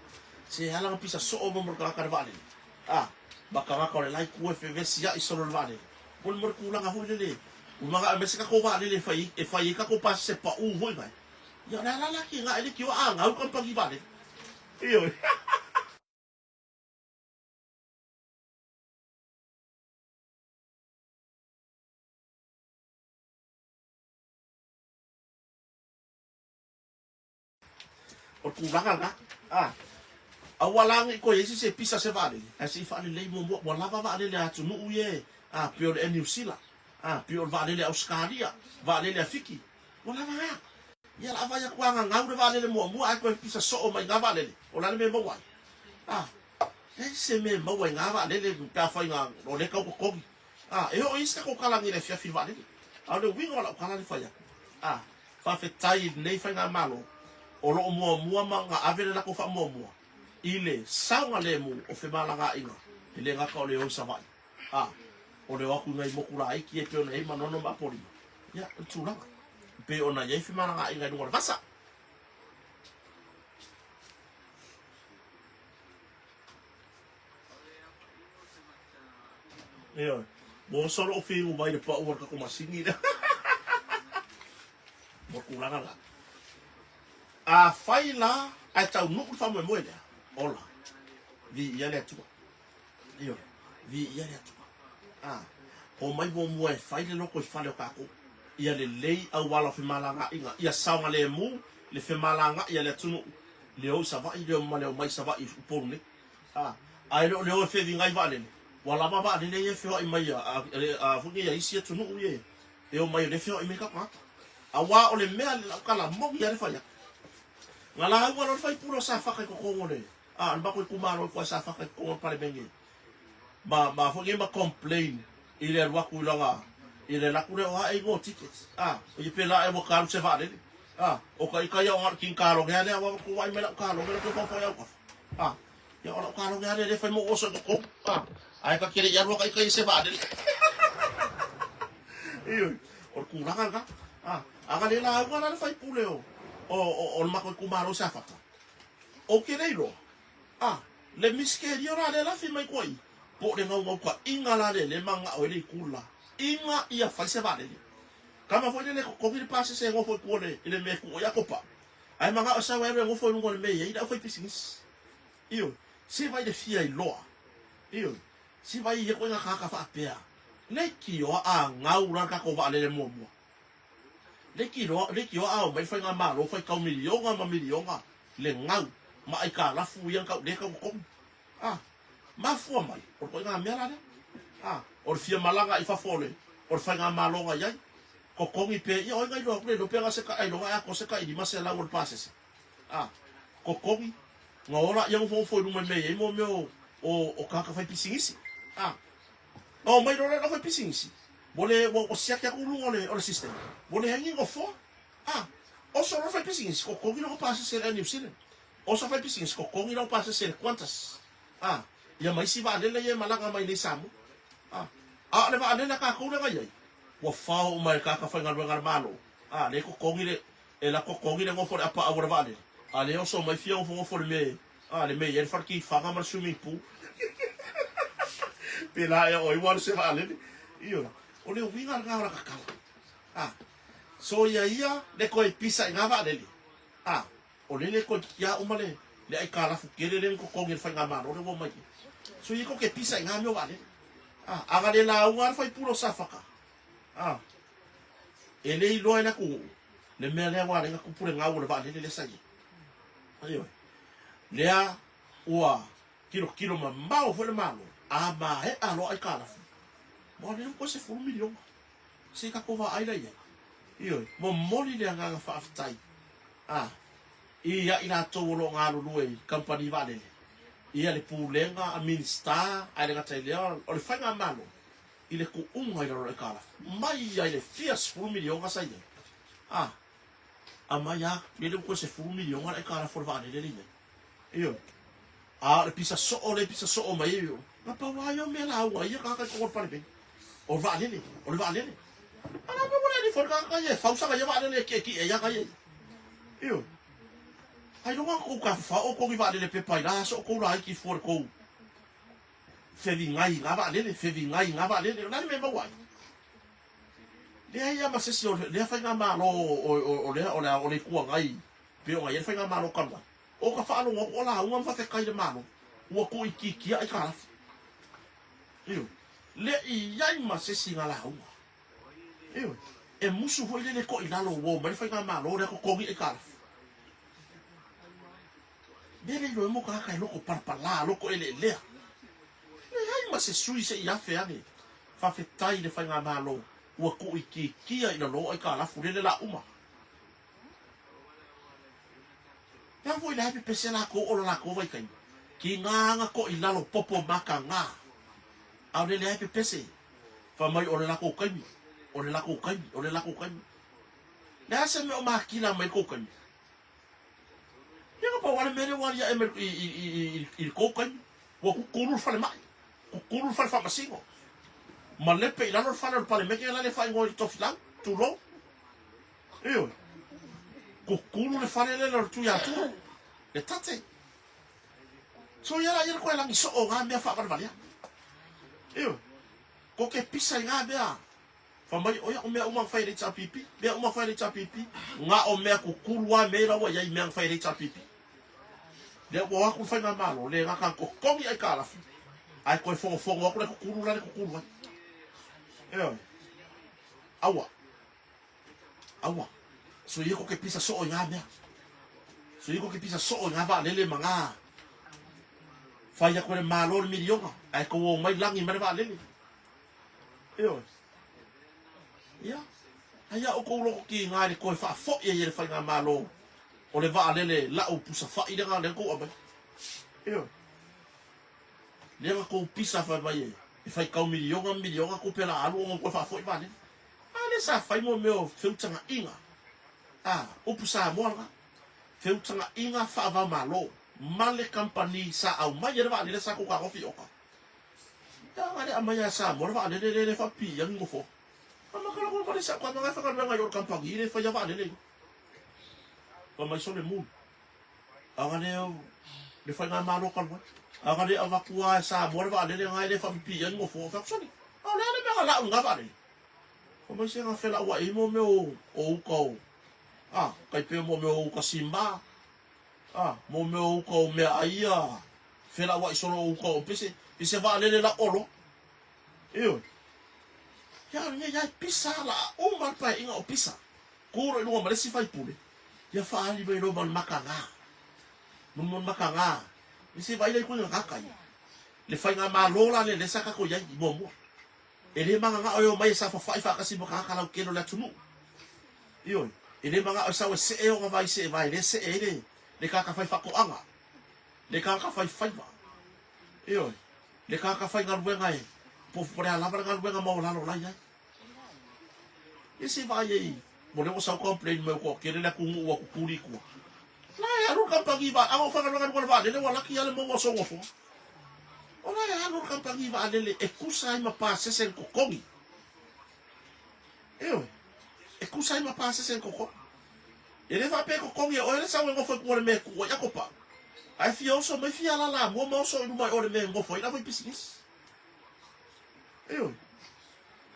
Speaker 1: Se ala ona pisa soo mai mo le tagata i le vaalele, a, ma tagata o le la itu e fevesiai solo i le vaalele. Mo le, mo le tulaga foi lele, ua manao aemaise tatou vaalele e fai, e fai ai tatou pasese pau foi nai. Ia o le ala la kēnā e le kioa a gau kamupani vaalele. Ioe. O le tulaga lena. A, aua la ne i toe i ai se isi e pisa se vaalele, ae se i faalelei muamua. Ua lava vaalele a atunuu ia e, a, pei o le Air New Sila, a, pei o le vaalele a Ausetalia, vaalele a Fiti. Ua lava a. Ia o le a vaai atu a gagau le vaalele muamua ae toe pisa soo mai i gā vaalele. O le a le mea e maua ai? A, leai se mea e maua i gā vaalele pe afai na o lea e tau totogi. A, e oo i ai se tatou tala nei i le afiafi i le vaalele. A o le uiga o lau tala lea e fai atu, a, faafetai i lenei faigamalo o lo o muamua ma na ave le latou faamuamua i le saogalemu o femalagaaiga, e le gata o le o i Savaii. A. O le o atu i nai moku laiti ia e pei ona i ai Manono ma Apolima, ia, o le tulaga e pei ona i ai femalagaaiga i luga o le vasa. Ioe, ua oso lou fiu mai le pau o le tatou masini lea. Mo le tulaga la. Afai la ae taunuu le faamoemoe lea, ola, viia le Atua. Ioe, viia le Atua. A, omai muamua e fai le lotoifale o tatou, ia lelei auala o femalagaaiga, ia saogalemu le femalagaai a le atunuu, le o i Savaii le ma le omai i Savaii i Upolu nei. A, ae le o le o e fevigai vaalele, ua lava vaalele ia e feoai mai a, a, foi nei a isi atunuu ia e omai o lea e feoai mai tatou tagata. Aua o le mea lau tala moni lava le fai atu. Na lauga loa le faipule o Safata i totonu o le, a, o le matou itumalo i tua i Safata i totonu o le Palemene ma, ma foi nei ma complain i le alu atu i lana, i le alu atu lea o ae no tickets, a, ia pela ea ua ta alu se vaalele, a, o ta ita ia o na o le king kalone lava lea, aua ua tou vaai mai lau kalone lea tou faufau ai autafa, a, ia o lau kalone lava lea lea e fai ma ou oso i totonu, a, ae ta te le i alu lava ta ita ia i se vaalele. Ioe, o le tulaga lena, a, a na le lauga la le faipule o, o, o, o le matou itumalo i Safata, ou te le iloa, A, le misikerio la lea lafi mai koe i, po o le gaugaukaʻiga la lea lea manao ai le itu la, ina ia fai se vaalele. Kama foi lele e totogi le pasese e nofo i tua i le mea e tuu ai ato pau, ae manao e sau e alu e nofo i luga o le mea e i ai le aufaipisinisi. Ioe, se vai le fia iloa. Ioe, se vai ia koe na tagata faapea, leitioa a gau la le tatou vaalele muamua. Leitioa, leitioa a omai le faigamalo faitau miliona ma miliona le gau ma aikalafu ia na lea tau totogi. A, mafua mai, o le ituaiga mea la lea. A, o le fia malaga i fafo o le, o le faigamalo na i ai, totogi pea, ia o ai na iloa atu le iloa pe na se ailoga e atoa se tai 500 o le pasese. A, totogi, na ola ia nofonofo i luma i mea e i ai mo mea o, o, o tagata faipisinisi. A, na omai loa le aufaipisinisi, ua le, ua, ua siaki atu luga o le, o le system, ua leai ni nofoa. A, oso loa le faipisinisi, totogi lona pasese i le Air New Zealand. Oso faipisinisi, totogi lona pasese i le Qantas. A, ia ma isi vaalele ia e malaga mai nei i Samoa. A, a o le vaalele a tatou lea na i ai, ua fao uma e tagata faigaluega a le Malo. A, lea e totogi le, e la totogi le nofo i le apaau o le vaalele, a lea e oso mai fia nofonofo i le mea, a, le mea e i ai le fale tifaga ma le swimming pool. Pēlā ea o ai ua alu se vaalele. Ioe, o le uiga lena o laka tala. A, So ia ia le toe pisa i ngā vaalele, a, o lele e toeitiiti a uma le, le aikalafu tele lea na totogi e le faigamalo lea ua omai ai. So ia tou te pisa i ngā mea o vaalele. A, a na le lauga a le faipule o Safata, a, e le iloa e le atunuu le mea lea ua ala ai na tupu le gau o le vaalele lea sa i ai. Ioe. Lea ua tilotilo mamao foi le Malo, a maea loa aikalafu, ua lele ua toe 10 miliona. Se i tatou vaai la i ai. Ioe, momoli le agaga faafetai a i a i latou o lo o galulue i kamupani vaalele, ia le Pulega a Minisita, ae le gata i lea o le Faigamalo i le tuuga i lalo o le aitalafu, mai ai le fia sefulu miliona sa i ai, a aumai a lele ua toe sefulu miliona le aitalafu o le vaalele lea i ai. Ioe. A o le pisa soo lea e pisa soo mai ai, na pau lava ia o mea lauga ai ia tagata i totonu o le Palemene. O le vaalele, o le vaalele. A la mea ua le alii foi le tagata ia e fau sana ia vaalele e tietie ai ana ia ia. Ioe. Ailoga na tou tafafao outou ni vaalele pepa i la aso o tou laiti fua i le tou fevigai i na vaalele, fevigai i na vaalele. O le a le mea e maua ai? Leai lava ma se isi o lea faigamalo o lea o le o le Itu Agai pei ona i ai le faigamalo talu ai. O ka faalogo atu o lauga ma faafetai i le Malo ua tuuitiitia aitalafu. Ioe. Le i ai ma se isi na lauga. Ioe. E musu foi lele toʻi lalo ua o mai le faigamalo lea totogi aitalafu. Mea le iloa mo tagata e loko palapala, loko eleelea. Leai ma se sui se i afe ane. Faafetai i le faigamalo ua tuuitiitia i lalo aitalafu lele la uma. Pe a foi la e pepese lakou o lo lakou vaitaimi, ki nga aga ko i lalo popo maka nga. Aole lea e pepese, fai mai o le lakou taimi, o le lakou taimi, o le lakou taimi. Le a se mea o makila mai le kou taimi? Ia na pau a le mea lea ua aliae mai i, i, i, i, i le kou taimi. Ua kukulu le falemai, kukulu le fale faamasino. Malepe i lalo le fale o le Palemeke la le faaigoa i le Tofilau, tulou. Ioe. Kukulu le fale lele o le Tuiatua, le tate. So ia la ia le koe lagi soo ngā mea faavalevalea. Ioe. Ko ke pisa i ngā mea. Fa mai oia o mea uma fai le HRPP, mea uma fai le HRPP, ngā o mea kukulu a me laua ia i mea fai le HRPP. Lea ua o aku le faigamalo, le gata na totogi aitalafu, ae toe fogofogo aku le kukulu la le kukulu ai. Ioe. Aua. Aua. So ia ko ke pisa soo i ngā mea. So ia ko ke pisa soo i ngā vaalele ma ngā whai aku e le malo le miliona, ae kou o mai lagi ma le vaalele. Ioe. Ia, ai a oukou loko ki ngā le koe faafoi ai e le faigamalo o le vaalele lau pusa fa'i lea lea kou aumai. Ioe. Lea na kou pisa fai mai e, e fai kau miliona miliona tupe la alu ona koe faafoi vaalele. A lea sa fai mo mea o feutaga'iga. A, upu Samoa lena. Feutaga'iga faava-o-Malo ma le kamupani sa aumai ai le vaalele sa kou tagofi i oka. Ia le aumai a Samoa le vaalele lea le faapipii ai nofoa. A maka lava ma le sa'u ka maga faigaluega i o le kamupani le faia vaalele ia. Fai mai sole mulu. Aga lea le faigamalo talu ai. Aga le avatu a e Samoa le vaalele na e le faapipii ai nofoa. Fai atu sole. A o le a le mea na la'u i lena vaalele? Fai mai se na felauai ai mo mea o uka o a tai pei o mo mea o uka sima a mo mea o uka o meaai ia felauai solo o uka o pese i se vaalele la olo. Ioe. Ia o lenei ai pisa la a uma le paeaiga o pisa. Ku loa i luga ma le isi faipule, ia faaali mai loa ma le makaga. Ma le makaga. I se vaai la i koe gata ia. Le faigamalo la lea lea sa tatou i ai i muamua. E le mananao e omai e saofafai faatasi ma tagata lautele o le atunuu. Ioe. E le mananao e sau e see ona vai see vae lea e see ai le le tagata faifaatoaga, le tagata faifaiva. Ioe. Le tagata faigaluega e po o le a lava le galuega maualalo o la e i ai. Ia se i vaai ai, mo lea ua sau complain mai ua toatele le atunuu ua tutuli i tua. La e alu le kamupani vaalele, a o faigaluega i luga o le vaalele ua laki lava le maua o sou nofoa. O la e alu le kamupani vaalele e tusa ai ma pasese le totogi. Ioe, e tusa ai ma pasese le totogi. E le faapea e totogi e oe le sau e nofo i tua o le mea e tuu ai Akopa. Ae fia oso mai fia alaala mua ma oso i luma i o le mea e nofo ai le aufaipisinisi. Ioe.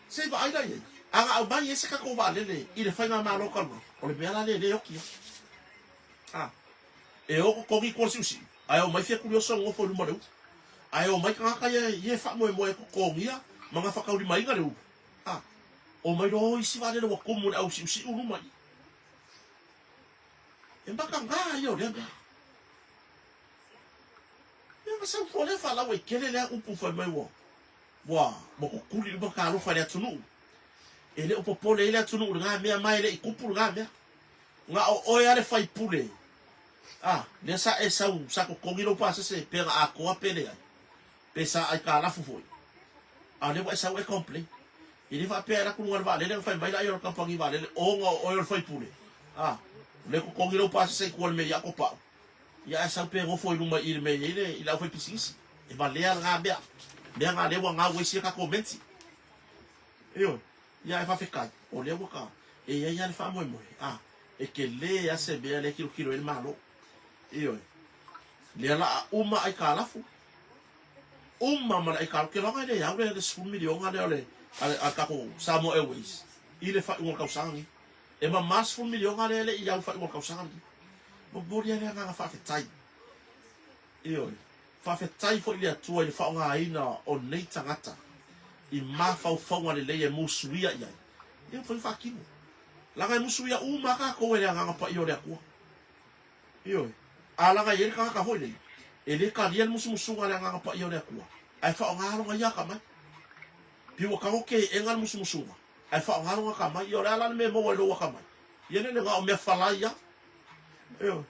Speaker 1: Se i vaai la i ai. A na aumai ai se tatou vaalele i le faigamalo talu ai, o le mea la lea e le oti ai. A, e o totogi tua le siusiu, ae omai fia tuli oso e nofo i luma o le ulu. Ae omai tagata ia ia e faamoemoe e totogia ma gafataulimaina le ulu. A, omai loa isi vaalele ua tumu i le au siusiu luma i i. E makaga ia o lea mea. Ia na sau fua lea faalauaitele lea upu fai mai ua ua ua kukuli uma talofa i le atunuu. E le o popole ai le atunuu i lena mea ma e le i tupu lena mea. Na o oe lava le faipule a lea sa e sau sa totogi lou pasese pe na atoa pe leai pe sa aitalafu foi a o lea ua e sau e complain. E le faapea e alu atu i luga o le vaalele ona fai mai lea o le kamupani vaalele ona o oe o le faipule a o lea e totogi lou pasese i tua i le mea i Akopa'u. Ia ae sau pe nofo i luma i i le mea e i ai le i le aufaipisinisi. E valea lena mea. Mea na lea ua gau ai sia tatou menti. Ioe. Ia ae faafetai, o lea ua ta, e i ai lava le faamoemoe, a, e tele lava se mea lea e tilotilo i ai le Malo. Ioe. Lea la a uma aitalafu, uma ma le aitalafu, ou te iloa e le au le 10 miliona lea o le, a le, a le tatou Samoa Airways i le faaiuga o le tausaga lenei. E mama le 10 miliona lea e le i au i le faaiuga o le tausaga lenei. Momoli ai le agaga faafetai. Ioe. Faafetai foi i le Atua i le faaaogaina o nei tagata i mafaufauga lelei e musuia i ai. Ia ua fai faatino. Leaga e musuia uma lava tatou e le Agaga Paia o le Atua. Ioe. A laga i ai le tagata foi nei, e le talia le musumusuga a le Agaga Paia o le Atua, ae faaaoga lona ia atamai. Pei ua tago teena le musumusuga, ae faaaoga lona atamai. Ia o le a la le mea e maua i lou atamai? Ia lele na o mea falai lava. Ioe.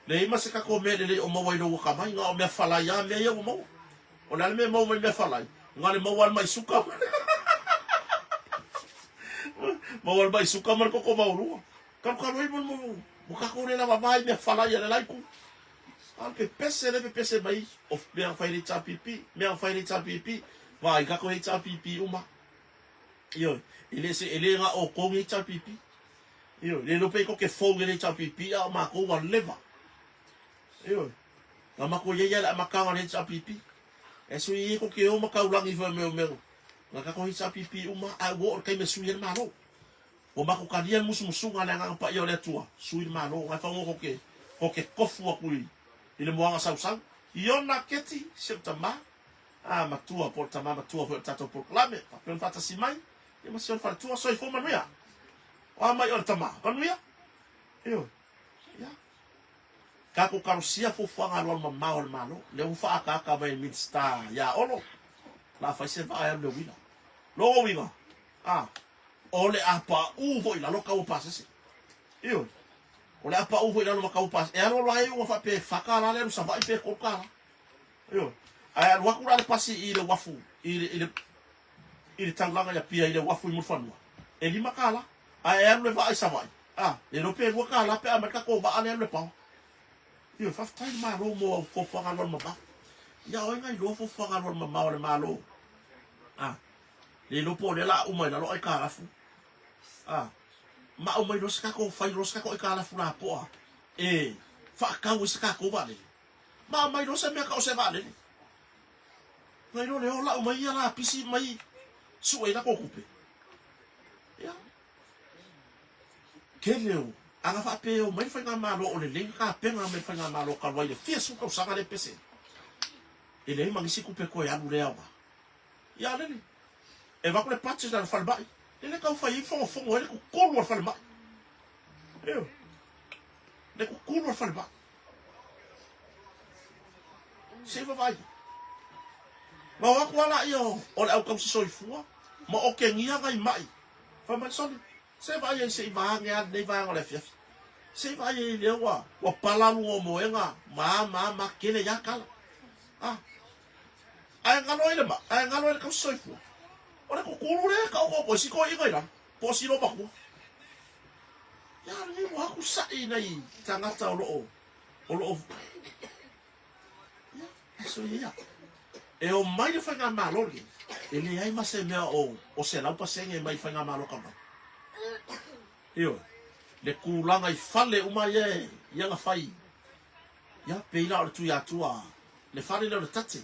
Speaker 1: Leai ma se tatou mea lelei o maua i lou akamai, na o mea falai lava mea ia ua maua. O le a le mea e maua mai mea falai? Na o le maua lava le mai suka ma maua le mai suka ma le koko maualuga. Kalukalu ai mo mo tatou le lava va i mea falai a le la itu. A o le pepese lea e pepese mai o mea na fai e le HRPP, mea na fai e le HRPP, vaai tatou HRPP uma. Ioe, e le se e le na o kou le HRPP. Ioe, le iloa pe tou te fou i le HRPP a o matou ua leva. Ioe, na matou i ai lava i le amataga o le HRPP. E sui ai tou te o ma taulagi foi mea o mea na tatou HRPP uma ae ua oo i le taimi e sui ai le Malo. Ua matou talia le musumusuga a le Agaga Paia o le Atua, sui le Malo, na e fagogo tou te tou te tofu atu i i le moaga sausau. Iona Keti, si ou tama, a matua po o le tama matua foi o le tatou polokalame, faapea ona faatasi mai, ia ma si ona faletua, soifua manuia. O a mai oe le tama, manuia? Ioe. Ia. Tatou talosia fuafuaga alualu mamao a le Malo. Lea ua faaataata mai e le Minisita ia Olo, la fai se vaa e alu i le uila. Lona uiga, a, o le a pauu foi i lalo tau o pasese. Ioe. O le a pauu foi i lalo ma tau o pasese. E alualu lava iuga faapea e $4 le alu Savaii pe $3. Ioe. Ae alu atu la le pasi i le uafu i le, i le, i le taulaga i Apia i le uafu i Mulifanua, e $5. Ae alu le vaa i Savaii, a, le iloa pe $2 pe a aumai le tatou vaa lea alu i Lepaoa. Ioe, faafetai i le Malo mo au fuafuaga alualu mamao. Ia o ai na iloa fuafuaga alualu mamao a le Malo? A, le iloa po o lea o le a uma i lalo aitalafu. A, ma aumai loa se tatou, fai loa se tatou aitalafu lapoa e faatau ai se tatou vaalele. Ma aumai loa se mea tau o se vaalele. Nai lo le ola aumai ia lapisi mai sue ai latou tupe. Ia. Tele o ana faapea e omai le faigamalo o lelei na tapena mai le faigamalo talu ai le fia sefulu tausaga lea e pese ai. E leai ma nisi tupe toe alu lea aoga. Ia lele. E avatu le budget a le falemai. Lele tau fai ai fonofono ai le tutulu o le falemai. Ioe. Le tutulu o le falemai. Se i vavaai. Na o atu lava laia o le au tausi soifua ma okegia nai mai. Fai mai, Sole, se i vaai ai se i vaage lava lenei vaega o le afiafi. Se i vaai ai lea ua, ua pala luga o moega ma a ma a ma a, tele ia tala. A, ae galo ai le mai, ae galo ai le tausi soifua. O le kukulu lea e taoto atu ai si toeaina i lalo, po o si loomatua. Ia lenei ua atu sa'i nai tagata o lo o, o lo o, ia, aso ia. E o mai le faigamalo lenei, e leai ma se mea o, o 100% mai faigamalo talu ai. Ioe, le tulaga i fale uma ia e, ia na fai, ia, pei la o le Tuiatua, le fale lea o le Tate,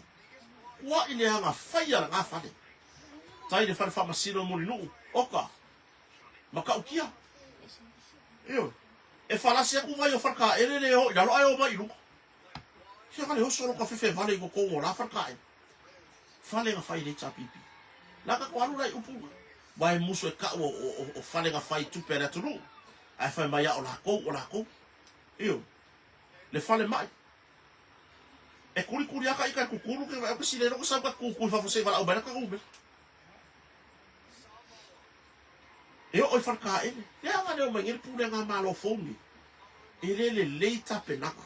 Speaker 1: kua'i le aga faia lena fale. Tai le fale faamasino i Mulinuu, oka, Matautia. Ioe. E falasi atu vai o Falekaele le o i lalo ae o mai i luga. Sia ka le oso lo ka fefe vale i totonu o la Falekaele. Fale na fai e le HRPP. La ka ko alu la i upu na. Wa e musu e kau o, o, o fale na fai tupe a le atunuu. Ae fai mai a o lakou, o lakou. Ioe. Le fale mai. E kulikuli aka ika e kukulu ke vai o ke sile loko sau ka kuku i fafo se i walaau mai la ka umela. E oo i Falekaele, leaga lea o mai nei le pulega Malo fou nei, e le lelei tapenaga.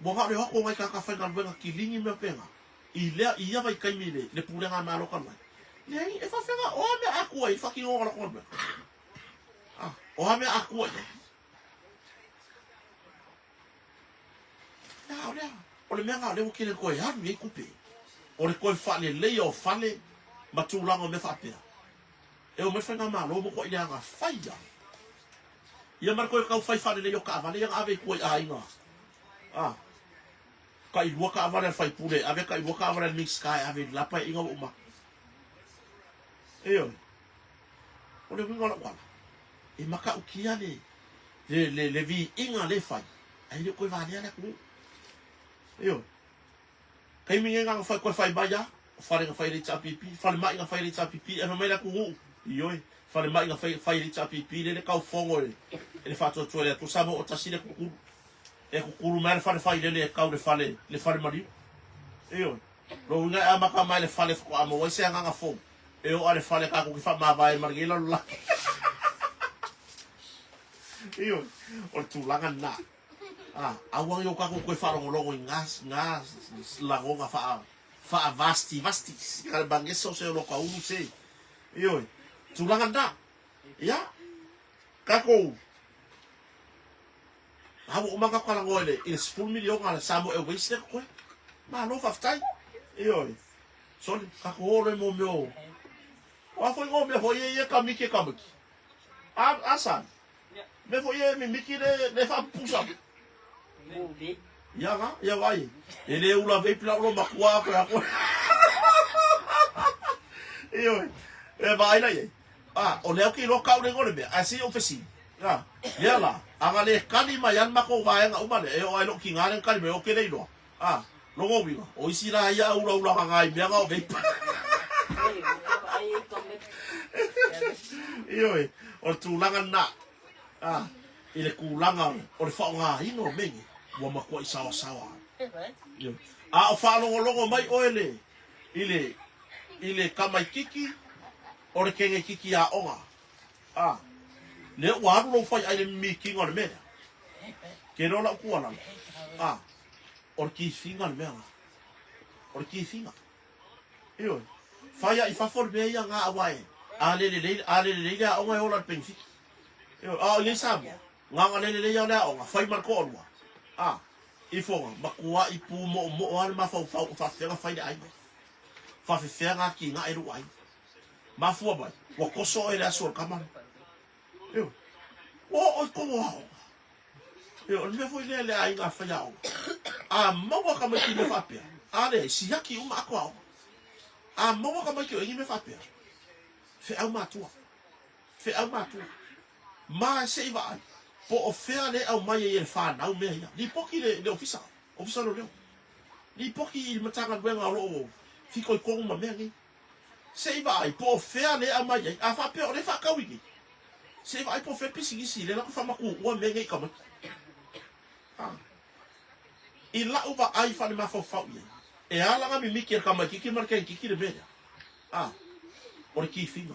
Speaker 1: Ua na o le o atu o nai tagata faigaluega kilini mea pena, i lea, i ia vaitaimi i le, le pulega Malo talu ai. Leai, e faafega, o a mea a tua i ai le faatinoga o latou galuega? A, o a mea a tua i ai? A o lea, o le mea lena o lea ua tele toe alu i ai tupe, o le toe faaleleia o fale ma tulaga o mea faapea. E omai le faigamalo matuai leaga fai lava. Ia ma le toe tau fai faaleleia o taavale ia na ave i tua i aiga. A, tailua taavale a le faipule e ave, tailua taavale a le Minisita e ave i le la paeaiga ua uma atu. Ioe. O le uiga o lau ala, e matautia le, le, le, le viiga lea e fai, ae le o toe valea le atunuu. Ioe. Taimi nei na ona fai, toe fai mai lava, o fale na fai e le HRPP, falemai na fai e le HRPP, ae fai mai le atunuu, ioe, falemai na fai, fai e le HRPP, lea le tau fono e, e le faatuatua i le Atua, Samoa o tasi le kukulu. E kukulu mai le fale failele e kau le fale, le fale maliu. Ioe. Lona uiga e amata mai le fale faatoa maua ai se agaga fou. E oo a le fale tatou te faamavae ma lenei lalolagi. Ioe, o le tulaga lena. A, aua ne i o tatou toe faalogologo i na, na lagona faa, faavastivasti, ka le mageso se o lo ka ulu se. Ioe, tulaga lena. Ia, tatou, a ua uma ona tatou talanoa i le, i le 10 miliona a le Samoa Airways lea totoe. Malo faafetai. Ioe. Sole, tatou o loa i mo mea o. O a foi ngō mea foi e ia kamiki e kamiki. A, a san. Mea foi e mimiki le, le whaapupusa. Ia nga, ia vai. E le ula vei pila ulo makua koe a koe. Ioe. E vaai la iai. A, o lea ou ke iloa kau le igoa o le mea, ae se i ou fesili. A, lea la, a na le kali mai a le makou vaega uma lea, e oo ai lou tiga lea na kali mai, ou ke le iloa. A, lona uiga, o isi la ia a ulaula nga i mea nga o veipa. Ioe, o le tulaga lena. A, i le tulaga o le faaaogaina o mea nei, ua matuai saoasaoa. Ioe. A o faalogologo mai oe le, i le, i le tamaititi o le kenekiti aoga, a, lea ua alu lou faiai i le mimikiga o le mea lea. Ke iloa lau tuualalo, a, o le kifiga le mea la. O le kifiga. Ioe. Fai ai i fafo le mea ia nga aua e, a le lelei, a le lelei le aoga e ola i le penefiti. Ioe. A o i nei Samoa, na ona le lelei lava o le aoga, fai ma le toalua. A, ifoga, matuai pumoomoo lava le mafaufau o faafefea ona fai le aiga. Faafefea ona atinae lou aiga. Mafua mai, ua toso oe i le aso o le tama lea. Ioe. Ua oo i tonu o aoga. Ioe, o le mea foi lea i le aiga a faiaoga. A maua tamaiti i mea faapea, a leai, siaki uma ato aoga. A maua tamaiti o i ni mea faapea, feau matua. Feau matua. Ma se i vaai, po o fea le aumai ai e le fanau mea ia. Lipoti le, le ofisa, ofisa leoleo. Lipoti i le Matagaluega o lo o fitoitonu ma mea nei. Se i vaai po o fea lea e aumai ai. A faapea o lea e faatau i inei, se i vaai po o fea le pisinisi lea latou faamatuua mea nei i tamaiti. A. I lau vaai faalemafaufau i ai, e ala ona mimiti e le tamaititi ma le kenkiki le mea lea. A. O le kifiga.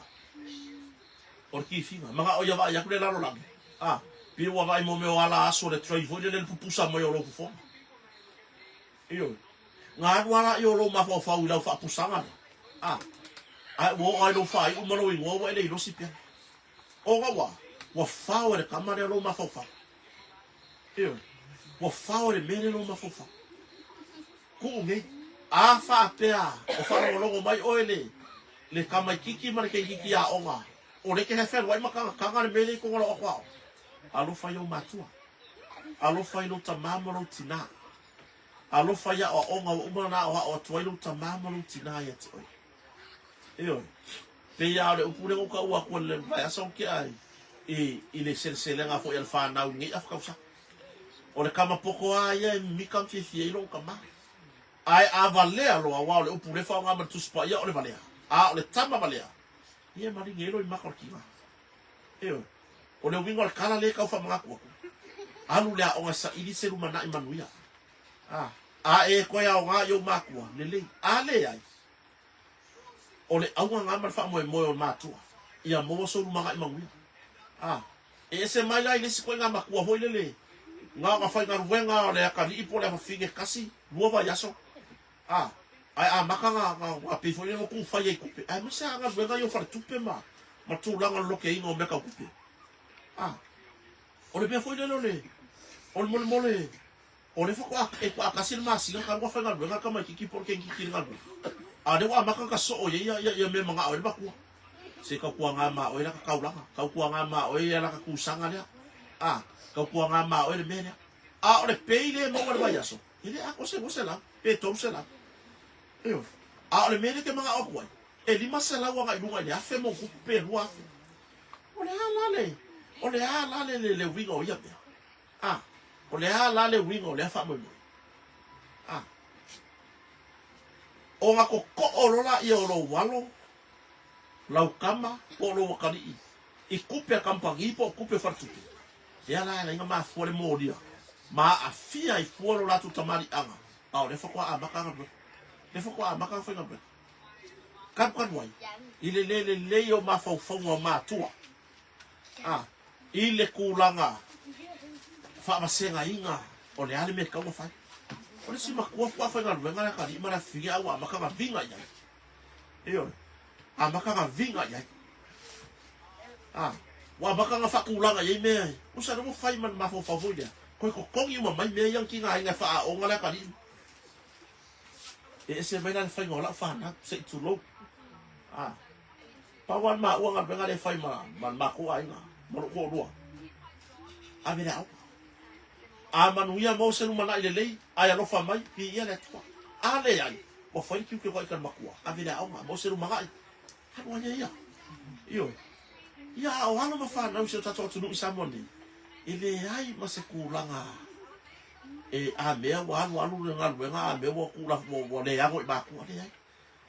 Speaker 1: O le kifiga. Manao ia vaai atu le lalolagi. A. Pei ua vaai mo mea o ala aso le tray foi lele le pupusa mai o lou fofoga. Ioe. Na alu lava laia o lou mafaufau i lau faapusaga lea, a, ae ua oo lava i lou faaiu ma lou igoa ua e le ilosi pea. Ona ua, ua fao e le tama lea lou mafaufau. Ioe. Ua fao e le mea lea lou mafaufau. Tuu nei. A faapea o faalogologo mai oe le, le tamaititi ma le keikiki aoga, o lea e te fealuai ma tagataga le mea lea i totonu o lau atoaoga, alofa i ou matua. Alofa i lou tamā ma lou tinā. Alofa i aoaoga ua uma ona aoao atu ai lou tamā ma lou tinā ia te oe. Ioe. Pei lava o le upu lea na ou taua atu i le vaiaso ua tea i, i le seleselega foi a le fanau i lenei afa tausaga. O le tama poto lava ia e mimita ma fiafia ai lou tamā. Ae a valea loa, aua o le upu lea e faaaoga ma le Tusi Paia o le valea, a o le tama valea, ia e maligi ai loimata o le tinā. Ioe. O le uiga o le tala lea e tau faamanatu atu, alu le aoga e saili se lumanai manuia. A, a e toe aoga i ou matua, lelei. A leai, o le auga lena ma le faamoemoe o le matua, ia maua sou lumanai manuia. A, e ese mai la i le isi ituaiga matua foi lele, na ona faigaluega o le atalii po o le afafine tasi, lua vaiaso, A, ae amata na, na, na pei foi lea na tuu fai ai tupe, aemaise lava galuega ia o faletupe ma, ma tulaga o le lokeina o mea tau tupe. A, o le mea foi lele o le, o le molemole, o lea faatoa, e toa tasi le masina talu ona faigaluega le tamaititi po o le kenikiki i le galuega, a o lea ua amata ona sosoo i ai ia, ia, ia mea e manao ai le matua. Se tautuaga ma oe lata taulaga, tautuaga ma oe ia lata tusaga lea. A, tautuaga ma oe le mea lea. A o le pay lea e maua i le vaiaso, E le atoa se 200 pe 300. Ioe. A o le mea lea e te manao atu ai, e 500 agai i luga i le 1000 ma ona tupu pe 2000. O le a la le, o le a la le, le, le uiga o ia mea? A, o le a la le uiga o lea faamoemoe? A, ona totoo loa laia o lou alo, lau tama po o lou atalii i tupe a kamupani po o tupe a faletupe, Lea la e ala ai ona mafua le molia ma aafia ai fua lo latou tamaliiaga, a o lea faatoa amata galuega. Lea faatoa amata ona faigaluega. Kalukalu ai i le le lelei o mafaufauga o matua, a, i le tulaga faavasegaina o le a le mea e tatau ona fai. O le isi matua faatoa faigaluega le atalii ma le afafine a ua amata ona viga i ai. Ioe. Amata ona viga i ai. A, ua amata ona faatulaga i ai mea e, usa lea ua fai ma le mafaufau foi lea, toe totogi uma mai mea ia na tigaina e faaaoga le atalii. E ese mai la le faiga o lau fanau, se i tulou. A. Pau lava le maua galuega lea e fai ma, ma le matou aiga, ma lou toalua. Ave le aoga. A manuia maua se lumanai lelei, ae alofa mai, viia le Atua. A leai, ua fai le tiute o ita le matua, ave le aoga, maua se lumanai, alu ai ia. Ioe. Ia, a o alo ma fanau i si o tatou atunuu i Samoa nei, e leai ma se tulaga e a mea ua alu alu le galuega, a mea ua tula, ua le ano i matua, leai.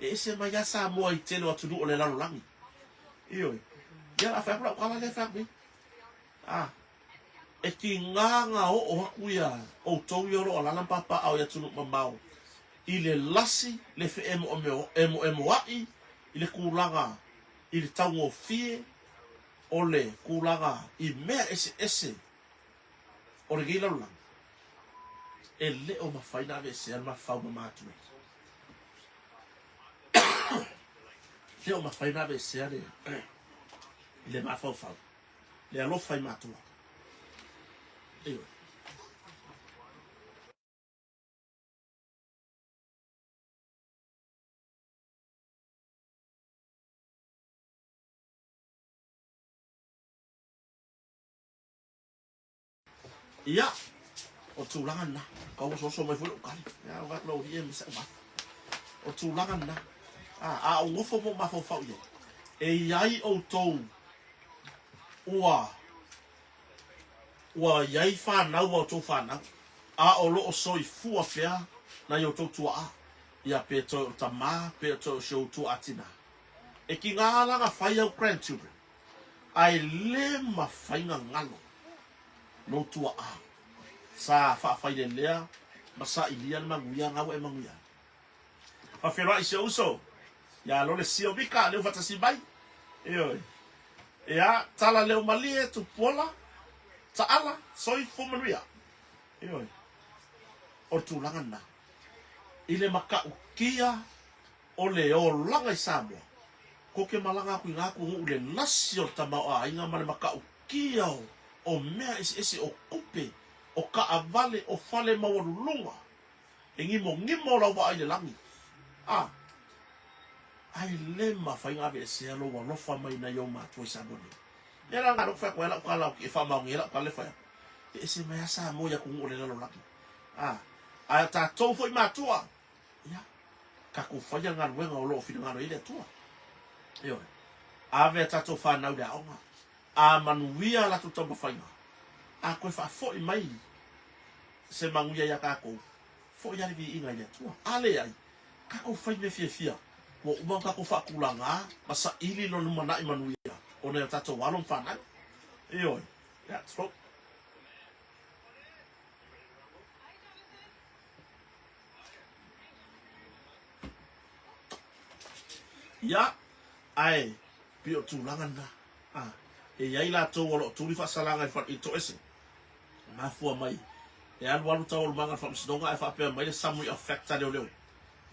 Speaker 1: E ese mai lava Samoa i tele o atunuu o le lalolagi. Ioe. Ia, o le a fai atu lau tala lea e fai atu nei. A, e tiga na oo atu ia outou ia o lo o alaala ma papaaao i atunuu mamao i le lasi, le feemoemoai i le tulaga i le taugofie o le tulaga i mea eseese o lenei lalolagi, e le o mafai na aveesea le mafaufau ma matua. E le o mafai na aveesea le, le mafaufau, le alofa i matua. Ioe. Ia, o le tulaga lena. Kau ososo mai foi lou tali. Ia, o atu lau alii e ma sau mata. O le tulaga lena. A, a ou nofo ma ou mafaufau i ai, e i ai outou ua ua i ai fanau a outou fanau, a o lo o soifua pea nai outou tuaa, ia pe toe o le tamā, pe toe o si ou tuaa tinā. E tiga la na fai au grandchildren, ae le mafai na galo lou tuaa sa faafailelea ma sailia le manuia na ua e manuia ai. Faafeiloai si ou uso ia Lole Sio Mika lea ua faatasi mai. Ioe. Ia, tala leo malie, tupuola, taala, soifua manuia. Ioe. O le tulaga lena. I le matautia o le olaga i Samoa, kou te malaga atu i na atunuu i le lasi o le tamaoaiga ma le matautia o mea eseese, o tupe, o taavale, o fale maualuluga, e gimogimo lau vaa i le lagi. A, ae le mafai ona aveesea lou alofa mai nai ou matua i Samoa nei. Mea la na lea ou te fai atu ai lau tala e faamaonia ai lau tala lea e fai atu, e ese mai lava Samoa i atunuu o le lalolagi. A, ae o tatou foi matua, Ia, tatou faia galuega o lo o finagalo i ai le Atua. Ioe. Ave a tatou fanau i le aoga. A manuia a latou taumafaiga, a toe faafoi mai se manuia ia tatou, foi lava le viiga i le Atua. A leai, tatou fai mea fiafia, ua uma ona tatou faatulagā ma saili le lumanai manuia o nai o tatou alo ma fanau. Ioe. Ia, tulou. Ia, ae pei o tulaga lena. A, e i ai latou o lo o tuli faasalaga i, i toese, mafua mai e alualu taualumaga a le faamasinoga ae faapea mai le summary of fact a leoleo.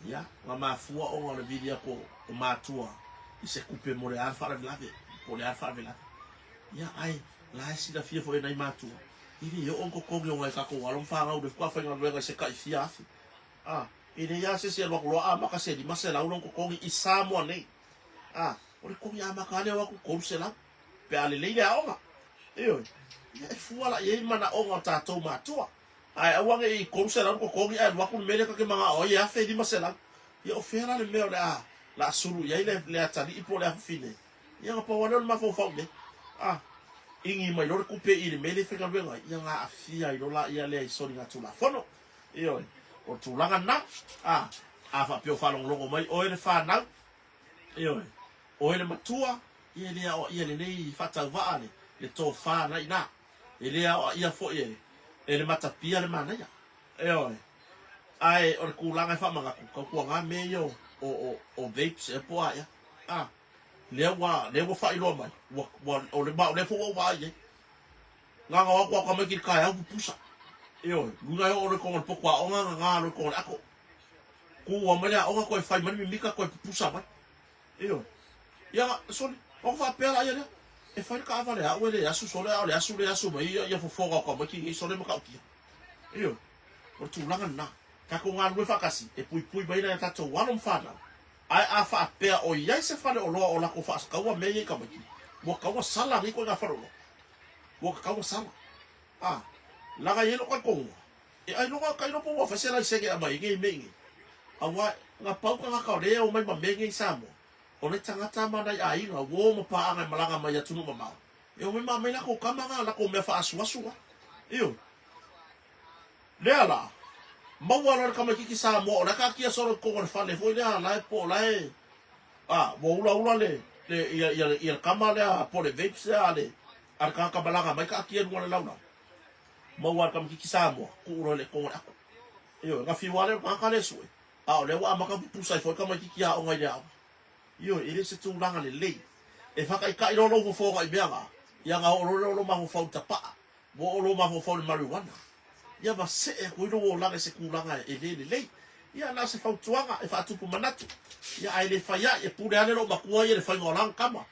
Speaker 1: Ia, na mafua ona o le vili atu o matua i se tupe mo le a le faalavelave, po o le a le faalavelave. Ia, ae la e silafia foi e nai matua, E le oo ni totogi o nai tatou alo ma fanau lea faatoa faigaluega i se tai fia afe. A, e leai lava se isi e alu atu loa amata se 500 lona totogi i Samoa nei. A, o le totogi amata lava lea o atu 300 pe a lelei le aoga. Ioe. Ia e fua la i ai manaoga o tatou matua. Ae aua ne i 300 le totogi ae alu atu le mea lea ta te manao ai e 1500. Ia o fea la le mea o le a la sulu i ai le, le atalii po o le afafine? Ia na pau lava lea o le mafaufau i ai. A, igi mai loa le tupe i le mea lea e faigaluega ai, ia na aafia ai loa laia lea i soligatulafono. Ioe, o le tulaga lena. A, a faapea o faalogologo mai oe le fanau, ioe, oe le matua, ia e le aoaia lelei faatauvaa le, le tofa na i ina. E le aoaia foi e, e le matapia le manaia. Ioe. Ae o le tulaga e faamanatu, tautuaga mea ia o, o, o, o vapes ea po o a ea. A, Lea ua, lea ua faailoa mai, ua, ua, o le, ma o lea foi ua ou vaai i ai. Na ona o atu lava tamaiti i le taeao pupusa. Ioe, luga e oo loa i totonu o le potu aoga, gaga loa i totonu o le ato. Tuua mai le aoga toe fai mai le mimita toe pupusa mai. Ioe. Ia, sole, ona faapea laia lea, e fai le taavale a au e le asu sole, a o le asu le asu mai ia, ia fofoga o tamaiti nei sole e matautia. Ioe. O le tulaga lena. Tatou galulue faatasi e puipui mai nai a tatou alo ma fanau. Ae a faapea o i ai se faleoloa o latou faasakaua mea ia i tamaiti, ua tatau ona sala nei ituaiga faleoloa. Ua tatau ona sala. A, leaga e i ai lou talitonuga, e ailoga, tailo po ua fai se laisene e aumai ai nei mea i inei. Aua na pau tagata o lea e omai ma mea nei i Samoa, o nai tagata ma nai aiga, uo ma paaga e malaga mai atunuu mamao, e omai ma aumai latou tama na, latou mea faaasuasu na. Ioe. Lea la, maua loa le tamaititi Samoa o la e taatia solo i totonu o le fale foi lea la e po o la e a ua ulaula le le ia ia ia le tama lea po o le vapes lea a le a le tagata malaga mai taatia i luga o le laulau. Maua le tamaititi Samoa, tuu loa i le totonu o le ato. Ioe, na fiu lava lea o le tagata lea e sue, a o lea ua amata ona pupusa ai foi le tamaititi aoga i le aoga. Ioe, e le o se tulaga lelei. E faataitai loa lou fofoga i mea na, ia ona oo loa lea o lou mafaufau i tapaa. Ua oo lou mafaufau i le marijuana, ia ma see atu ai lou olaga i se tulaga e le lelei. Ia, na o se fautuaga e faatupu manatu. Ia, ae le fai ai, e pule ane lou matua ia i le faiga o lana tama.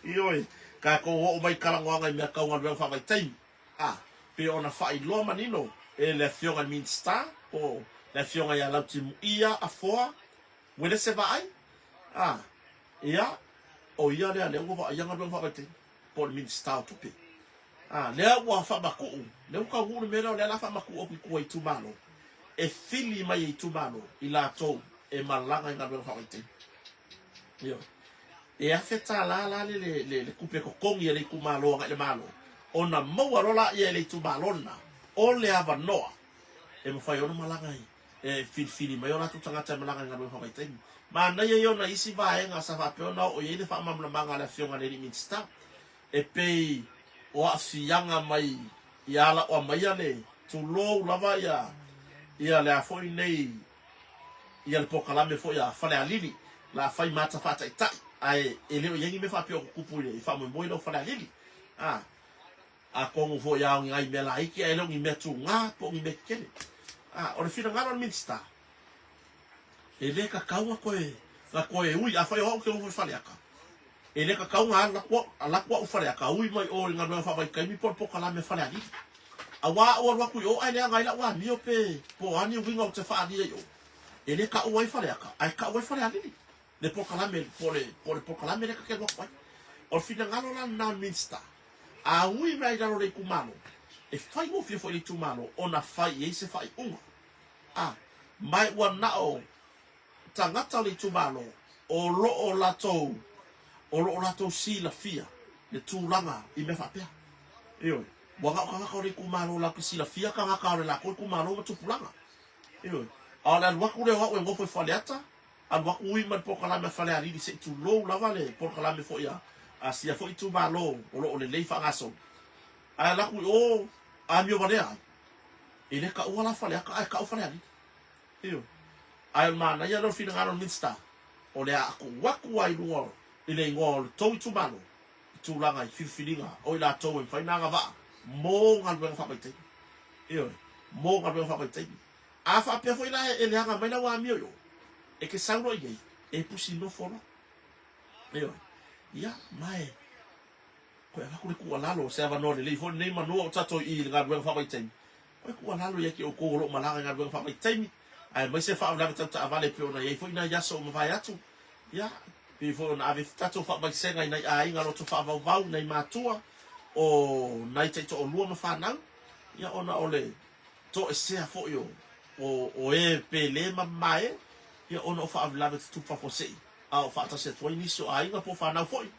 Speaker 1: Ioe, tatou oo mai i talanoaga i mea tau galuega faavaitaimi. A, pei ona faailoa manino e le Afioga i le Minisita, po o le Afioga ia Lautimuia Afoa Uelese Vaai, a, ia, o ia lea lea ua vaaia galuega faavaitaimi. po o le Minisita o Tupe. A, lea ua faamatuu, lea ua taunuu le mea lea o lea o le a faamatuu atu i tua i itumalo, e fili mai e itumalo i latou e malaga i galuega faavaitaimi. Ioe. E $1,000 la le, le, le, le tupe totogi a le itumalo agai i le Malo, ona maua loa laia e le itumalo lena o le avanoa e mafai ai ona malaga i, e filifili mai o latou tagata e malaga i galuega faavaitaimi. Manaia ia o nai isi vaega sa faapea ona oo i ai le faamalamalamaga a le Afioga i le alii Minisita, e pei o aafiaga mai i ala o aumaia le tulou lava ia ia le a foi nei ia le polokalame foi a Falealili la fai ma ata faataitai ae e le o i ai ni mea faapea o tutupu i le faamoemoe lea o Falealili. A. Atonu foi a o ni nai mea laiti ae le o ni mea tugā po o ni mea tetele. A, o le finagalo o le Minisita, e le tatau ona toe, ona toe ui, afai o au ou te nofo i Faleata, e le tatau ona alu atu au, alu atu au i Faleata, ui mai o i galuega faavaitaimi po o le polokalame a Falealili. Aua a ou alu atu i o ae leaga ai lau amio pe po o a ni uiga ou te faaalia i o, e le taua ai Faleata, ae tau ai Falealili. Le polokalame, po o le, po o le polokalame lea ta te alu atu ai. O le finagalo la lena o le Minisita, a ui mai i lalo o le itumalo, e faigofie foi i le itumalo ona fai i ai se faaiuga. A, ma e ua na o tagata o le itumalo o lo o latou, o lo o latou silafia le tulaga i mea faapea. Ioe, ua na o tagata o le itumalo latou te silafia tagata o le latou itumalo ma tupulaga. Ioe, a o le alu atu lea o au e nofo i Faleata, Alu atu ui ma le polokalame a Falealili se i tulou lava le polokalame foi a a sia foi itumalo o lo o lelei faagasolo. Ae alu atu i o amio valea ai, e le taua la Faleata ae tau Falealili. Ioe. Ae o le manaia lea o le finagalo o le Minisita, o le a tuu atu lava i luga i le igoa o le tou itumalo i tulaga i filifiliga o i latou e mafai ona agavaa mo galuega faavaitaimi. Ioe. Mo galuega faavaitaimi. A faapea foi la e leaga mai lau amio i o, e te sau loa i ai, e pusi nofo loa. Ioe. Ia, ma e toe avatu le tuualalo, o se avanoa lelei foi lenei manu o tatou i i le galuega faavaitaimi. Toe tuualalo ia te outou o lo o malaga i galuega faavaitaimi, aemaise faalavelave tau taavale e pei ona i ai foi nai aso ua mavae atu. Ia, pei foi ona ave tatou faamaisega i nai aiga loto faavauvau, nai matua, o nai taitoalua ma fanau, ia ona o le toesea foi o, o, o e pele ma mamae, ia ona o faalavelave tutupu faafuasei, a o faatasi atu ai nisi o aiga po o fanau foi,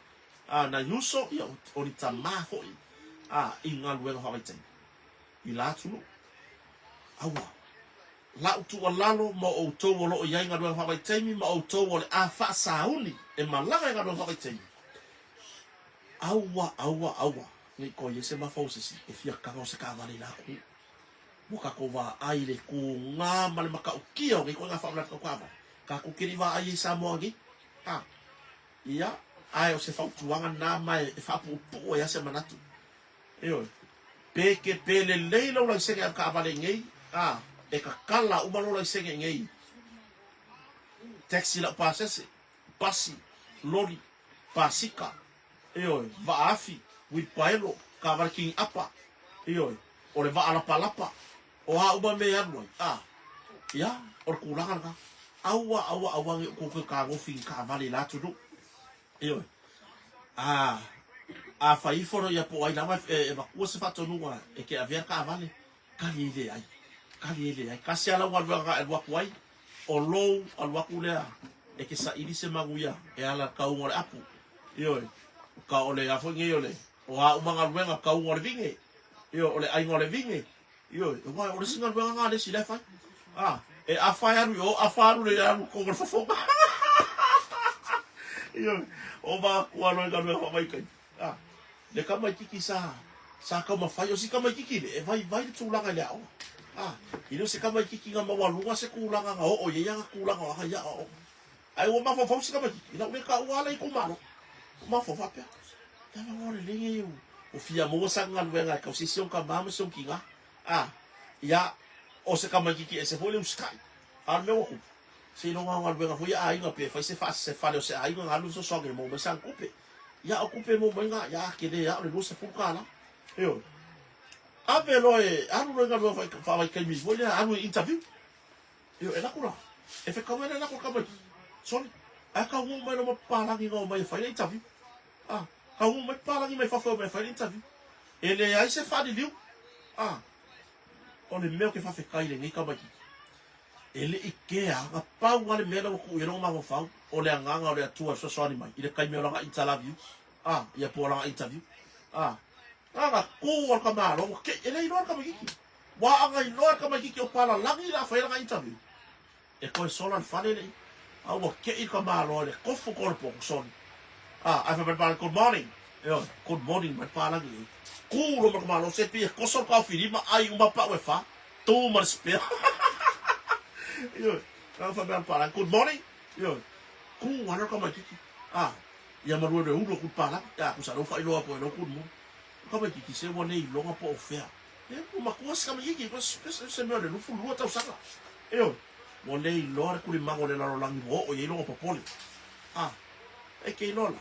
Speaker 1: a, nai uso, ia o, o ni tamā foi, a, i galuega faavaitaimi i la atunuu. Aua la'u tuualalo mo outou o lo o i ai galuega faavaitaimi ma outou o le a faasauni e malaga i galuega faavaitaimi, aua, aua, aua ne i toe i ai se mafa o se isi e fia taga o se taavale i la atunuu. Ua tatou vaai i le tugā ma le matautia o nei ituaiga faalavelave tau taavale, tatou te le i vaai ai i Samoa nei. A, ia, ae o se fautuaga lena ma e faapuupuu ai lava se manatu. Ioe. Pe ke, pe lelei lou laisene avetaavale i nei, a, e tatala uma lou laisene i nei taxi laupasese, pasi, loli, pasika, ioe, vaa afi, uilipaelo, taavale kiniʻapa, ioe, o le vaa lapalapa, o a uma mea e alu ai, a, ia, o le tulaga lena. Aua, aua, aua ne i outou toe tagofi i ni taavale i la atunuu. Ioe. A, a fai ifo loa ia po o ai lava e avatua se faatonuga e te avea le taavale, tali e leai, tali e leai. Tasi lava lau galuega na e alu atu ai, o lou alu atu lea e te saili se manuia e ala i le tauga o le apu. Ioe. Ka o le a foi nei o le, o a uma galuega, tauga o le vine. Ioe, o le aiga o le vine. Ioe, aua o le isi galuega lena a le isi la e fai. A, e afa e alu i o, afa alu le alu i totonu o le fofoga. Ioe, o matua loa i galuega faavaitaimi. A, le tamaititi sa, sa taumafai, o si tamaititi le, e vaivai le tulaga i le aoga. A, e le o se tamaititi na maualuga se tulaga na oo i ai ana tulaga o ana ia aoaoga. Ae ua mafaufau si tamaititi, i lau le taua lava le itumalo. Ua mafaufau faapea, Lava ua lelei nei ua fia maua sana galuega e tausi ai si ona tama ma si ona tina. A, ia, o se tamaititi ese foi le usitai. A o le mea ua tupu, seiloga o galuega foi a aiga pe fai se se fale o se aiga ona alu le fesoasoani e maua mai sana tupe. Ia, o tupe e maua mai na, ia, tele lava o le $20. Ioe. Ave loa e, alu loa i galuega faavaitaimi foi lea, alu e interview. Ioe, e lako la. E fekau ai le lako tamaiti. Sole, ae taunuu mai loa ma papalagi na omai e fai le interview. Ah, taunuu mai papalagi mai fafo e omai e fai le interview. E leai se faaliliu. Ah, o le mea ou te faafetai i lenei tamaititi. E le i kea, na pau lava le mea lea ua tuu i ai lona mafaufau, o le agaga o le Atua e fesoasoani mai i le taimi o lana interview. Ah, ia po o lana interview. Ah, na tu a le tamaloa ua kei, e le iloa le tamaititi. Ua agai loa le tamaititi o Palalagi la fai lana interview. E toe sola le fale lei. A ua kei le tamaloa i le tofu tolu po soli. A, ae fai mai le Palalagi, good morning. Ioe, good morning mai le Palalagi ei. Tu loa ma le tamaloa, se pei e toso le taofilima, ai uma pau e fa, tu ma le spare. Ioe, a fai mai le Palalagi, good morning. Ioe, tu ana le tamaititi. A, ia malu e le ulu atu le Palalagi. A, tusa lea ua faailoa atu e lou good morning. O tamaititi se ua le iloga po o fea. E ua matua si tamaititi, se mea o le 22 tausaga. Ioe, ua le iloa le tulimaga o le lalolagi ua oo i ai lona popole. A, e te iloa la,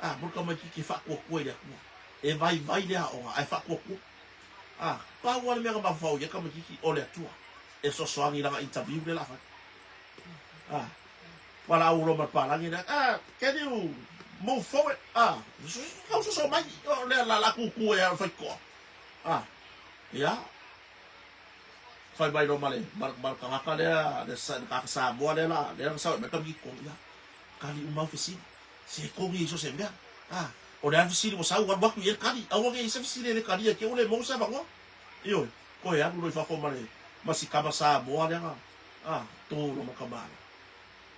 Speaker 1: a, mo le tamaititi e faatuatua i le Atua. E vaivai le aoga, ae faatuatua. A, pau lava le mea na mafaufau i ai tamaititi, o le Atua. E fesoasoani i lana interview lea o le a fai. A, valaau loa ma le palagi lea, a, can you move forward? A, tau soso mai, o lea la, la tutu e au faitoa. A, ia, fai mai loa ma le, ma, ma le tagata lea, le, le tagata Samoa lea la, lea na sau e mai tamaiti tonu, ia, kali uma au fesili, se togi i so se mea, a, o le a le fesili ua sau, alu atu i ai le kali, aua ne i se fesili e le kalia i te ua le maua se avanoa. Ioe, toe alu loa i fafo ma le, ma si tama Samoa lea na, a, tu loa ma Kamalo.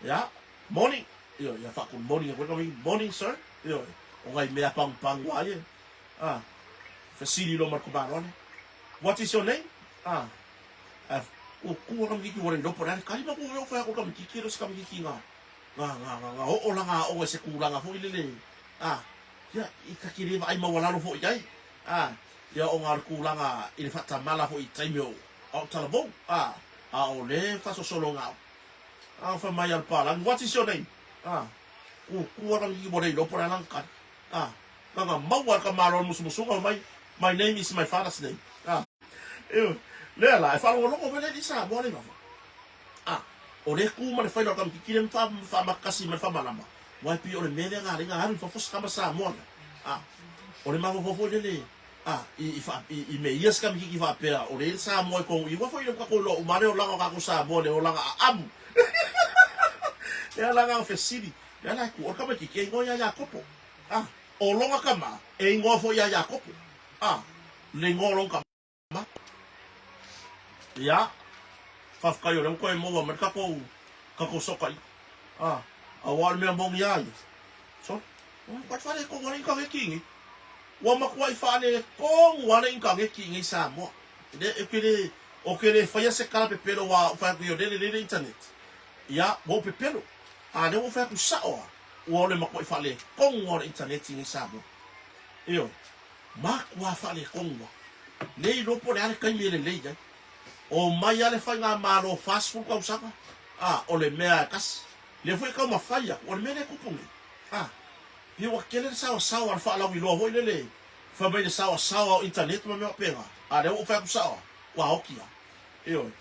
Speaker 1: Ia, morning, ioe, ia faa-good morning atu ai tamaiti, morning sir, ioe, o nai mea pagupagu lava ia, a, fesili loa ma le tamaloa lea, what is your name? A, ae ua tu lava tamaititi ua le iloa po o le a le tali, ma ua ou fai atu i le tamaititi e le o se tamaititi na, na, na, na, na oo lana aoga i se tulaga foi lele, a, ia, i ta te le vaai maualalo foi i ai, a, ia ona o le tulaga i le faatamala foi i taimi o, a o talavou, a, a o le faasolosologa au. A, fai mai a le palagi, what is your name? A, tu lava tamaititi ua le iloa po o le a lana tali, a. Lana maua e ka Malo le musumusuga mai, My name is my father's name. Ah. Ioe. Lea la, e faalogologo mai le alii Samoa lea i fafo. Ah, o lea tu ma le faila o le tamaititi lea ma faamakasi ma le faamalama, aua e pei o le mea lea na ala ai ona alu i fafo se tama Samoa lea. Ah, o le mafaufau foi lele, ah, i, i, faa, i, i mea ia se tamaititi faapea, o lea e i le Samoa i tonu i, aua foi le ua tatou iloa uma lava le olaga o tatou Samoa, le olaga aamu. Lea la na ona fesili, lea la e tu, o le tamaititi e igoa ia Iakopo. A, o lona tama, e igoa foi ia Iakopo. A, le igoa o lona tama. Ia, faafetai o lea ua toe maua mai le tatou, tatou sootaiga. A, aua o le mea moni lava ia, sole, ua matuai faaletonu lava le initaneti i inei. Ua matuai faaletonu lava le initaneti i inei i Samoa. Le, ou te le, ou te le faia se tala pepelo aua ou fai atu i o lea e lelei le initaneti. Ia, ua ou pepelo. A lea ua ou fai atu sao lava. Ua o le matuai faaletonu lava o le initaneti i Samoa. Ioe. Matua faaletonu lava. Le iloa po o le a le taimi e lelei ai. Omai lava le faigamalo 40 tausaga, a, o le mea lava e tasi. Lea foi e taumafai atu, o le mea lea e tupu nei, a, pei ua tele le saoasaoa a le faalauiloa foi lele, fai mai le saoasaoa o internet ma mea faapena, a lea ua ou fai atu sao lava, ua oti lava. Ioe.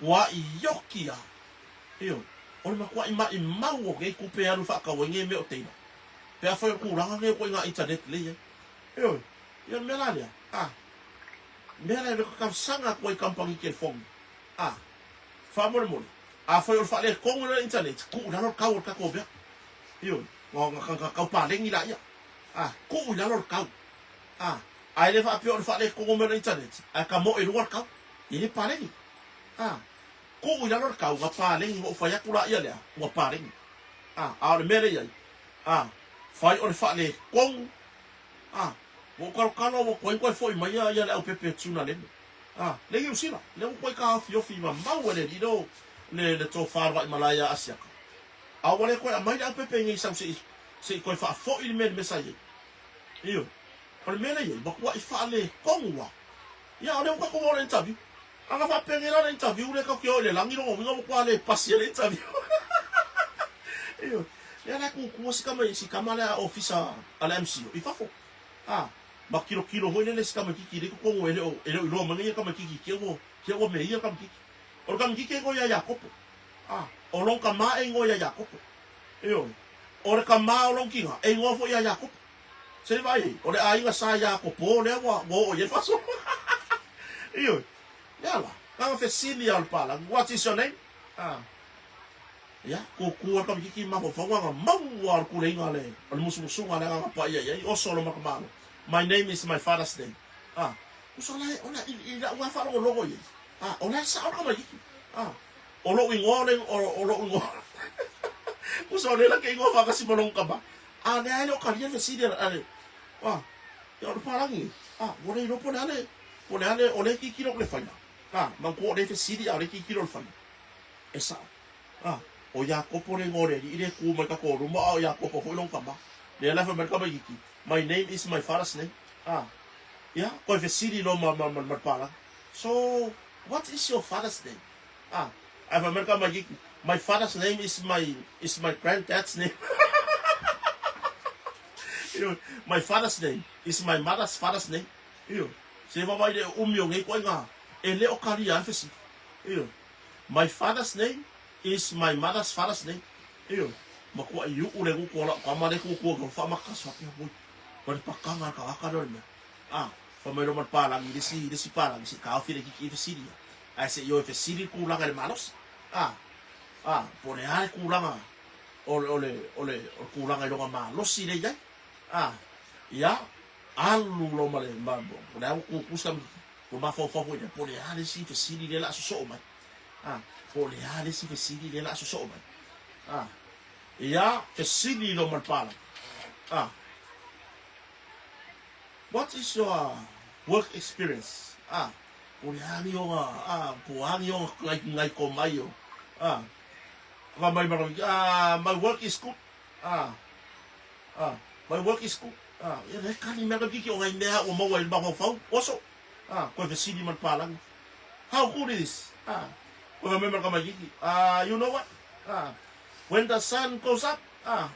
Speaker 1: Ua ioki lava. Ioe. O le matuaʻi maʻimau o nei tupe e alu i faatau ai nei mea o teila, pe afai o le tulaga nei o ituaiga internet lea i ai. Ioe, ia o le mea la lea, a, mea la e talosaga atu ai i kamupani telefoni, a, faamolemole, afai o le faaletonu lea o le internet, tuu i lalo le tau o le tatou mea. Ioe, ona tau paleni laia, a, tuu i lalo le tau, a, ae le faapea o le faaletonu mea o le internet, ae tamoe i luga le tau, e le paleni, a. Tuu i lalo le tau, na paleni, ua ou fai atu la ia lea, ua paleni. A, a o le mea lea i ai, a, fai o le faaletonu, a, ua ou talotalo ua tuai toe foi mai ia le aupepe tuna lele. A, le Niu Sila, lea ua tuai taofiofi mamau e le alii lea o le, le tofa o le vaimalae ia Asiata. A ua le toe aumai le aupepe i nei sau se i, se i toe faafoi le mea i le mea sa i ai. Ioe. O le mea lea i ai, ua tuai faaletonu lava. Ia, o lea ua tatou oo i le interview. Ana faapea la le interview lea tatou te o i le lagi lona uiga ua matua le pasi ai le interview. Ioe. Lea la e tutu si tama si tama lea ofisa a le MCO i fafo. A ma tilotilo foi lele si tamaititi lea i totonu e le o e le o iloa mai ia tamaititi te ua te ua mea ia tamaititi. O le tamaititi e igoa ia Iakopo. A o lona tama e igoa ia Iakopo. Ioe. O le tama o lona tina e igoa foi ia Iakopo. Se i vaai ai, o le aiga sa Iakopo lea ua ua oo i ai le faasoa. Ioe. Lea la, na ona fesili lava o le palagi, What is your name? Ah. Ia, kūkū a le tamaitiiti i mafaufauga na maua o le tuleiga o le, o le musumusuga a le Agaga Paia i ai, oso lo matamalo. My name is my father's name. Ah. Uso la e, o la, i, i la'u lava faalogologo i ai. Ah, o la e sao le tamaitiiti. Ah. O lo'u igoa o le, o, o lo'u igoa. Uso o lea la ke igoa faatasi ma lou tama. A lea e le o talia le fesili a le, a, ia o le palagi, a, ua le iloa po o le a le, po o le a le, o lea e tilotilo atu le faila, a, manatua o lea e fesili a o lea e tilotilo le faila. E sao. A, o Iakopo le igoa o le alii lea e tu mai tatou luma, a o Iakopo foi lona tama. Lea la e fai mai le tamaitiiti, My name is my father's name. A, ia, toe fesili loa ma, ma, ma, ma le palagi. So, what is your father's name? Ah, ae fai mai le tamaitiiti, My father's name is my is my granddad's name. Ioe, my father's name is my mother's father's name. Ioe, se vaavaai le umi o nei ituaiga e le o talia ai le fesili. Ioe, my father's name is my mother's father's name. Ioe, matuai iuu le gutu o lau tama lea e tutu atu, faamata faapea, oi, o le pakaga a le tagata lea o le mea. Ah, fai mai loa ma le palagi i le isi, le isi palagi, se i taofi le kiki i fesili ia. Ae se i o e fesili le tulaga i le malosi. Ah, ah, po o le a le tulaga o le, o le, o le, o le tulaga i lona malosi lea i ai. Ah, ia, alu loa ma le, ma, o le a ua tutu si tamaitiiti, ua mafaufau foi lea, po o le a le isi fesili lea o le a sosoo mai. Ah, po o le a le isi fesili lea o le a sosoo mai. Ah, ia, fesili loa ma le palagi. Ah. What is your work experience? Ah, po le a ni onga, ah, po a ni onga ngai, ngai ko mai o. Ah, va mai mara, ah, my work is good. Ah, ah, my work is good. Ah, ia le kani mea ka kiki o ngai mea ua maua i le mafaufau, oso. Ah, koe fesili ma le palagi. How good it is? Ah, koe va mai mara ka mai kiki. Ah, you know what? Ah, when the sun goes up, ah,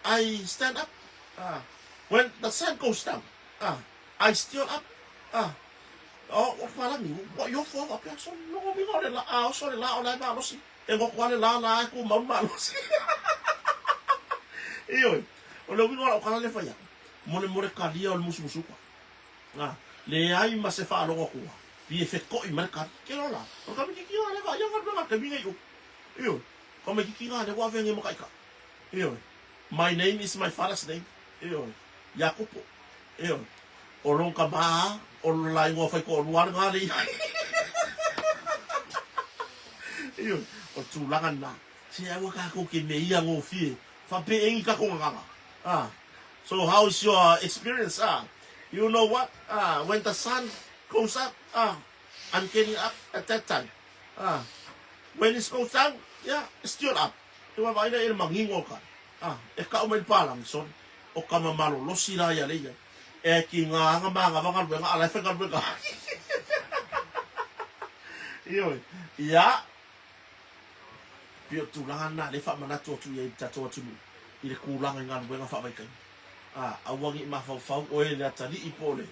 Speaker 1: I stand up ah when the sun goes down ah I still up ah o o palagi ua i ofo au faapea so logo uiga o le la a oso le la o la e malosi e goto a le la la e tumau le malosi. Ioe, o le uiga o lau tala lea e fai atu, molemole talia o le musumusuka. Ah, leai ma se faalogo atua pi e fetoʻi mai le tali. Ke loa la, o le tamaitiiti lena lea e vaaia galuega a le taimi nei o. Ioe, tamaitiiti lena lea ua avea nei ma taitai. Ioe. My name is my father's name. Ioe. Iakopo. Ioe. O lona tama a, o lona la igoa faitoalua lena le ia. Ioe. O le tulaga lena. Se aua tatou te mea ia gofie. Faapea ni tatou gagana. Ah. So how is your experience? Ah. You know what? Ah, when the sun goes up, ah, I'm getting up at that time. Ah. When it goes down, yeah, it's still up. E vaavaai lea i le manino o ka, a, e kau mai le palagi, sorry, o ka mamalolosi la ia leia. E ki nga anga mangawa galuega a la e faigaluega ai. Ioe. Ia, pei o le tulaga lena lea e faamanatu atu i ai i le tatou atunuu i le tulaga i galuega faavaitaimi. A, aua ne i mafaufau oe i le atalii po o le,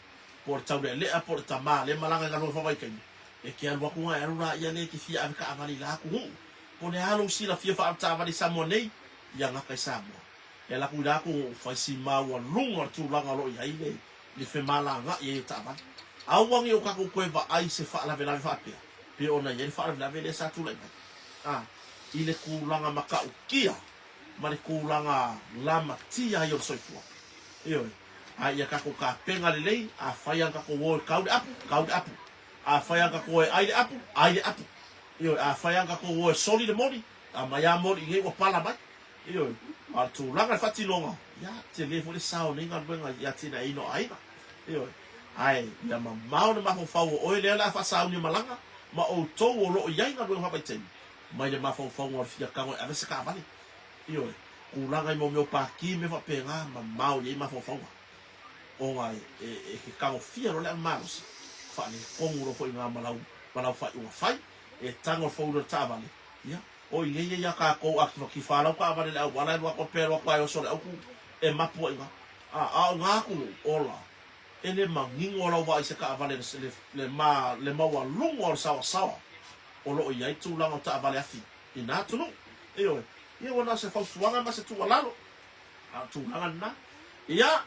Speaker 1: po o le taulealea po o le tama lea e malaga i galuega faavaitaimi, e te alu atu na e alu laia lea e te fia ave taavale i la atunuu. Po o le a lou silafia faaavataavale i Samoa nei? Ia gata i Samoa. E ala atu i la atu ua fai si maualuga o le tulaga o lo o i ai le le femalagai ai o taavale. Aua ne i o tatou toe vaai i se faalavelave faapea, pei ona i ai le faalavelave lea sa tulai mai, a, i le tulaga matautia ma le tulaga lamatia ai o le soifua. Ioe. A ia tatou tapena lelei, afai lava na tatou o e kau le apu, kau le apu. Afai lava na tatou o e ai le apu, ai le apu. Ioe. Afai lava na tatou o e soli le moli, aumai lava moli i inei ua pala mai. Ioe. A o le tulaga i le faatinoga, ia, tele foi le sao o nei galuega i atinaeina o aiga. Ioe. Ae ia mamao le mafaufau o oe lea o le a faasauni e malaga, ma outou o lo o i ai galuega faavaitaimi, mai le mafaufauga o le fia tago e ave se taavale. Ioe. Tulaga i mea o paki ma mea faapena, mamao i ai mafaufauga. Ona e te tagofia loa le ave malosi, faaletonu loa foi i ina ma lau, ma lau faaiuga fai. E tago le four wheel o le taavale, ia, O i nei ia ia tatou a kifakifa lau taavale i le auala e alu atu pe alu atu a e oso le autu e mapu ai ina. A, a o ina atunuu, ola, e le manino lau vaai i se taavale le, le, le ma, le maualuga o le saoasaoa o lo o i ai tulaga o taavale afi i na atunuu. Ioe. Ia ua na o se fautuaga ma se tuualalo, a o le tulaga lena. Ia,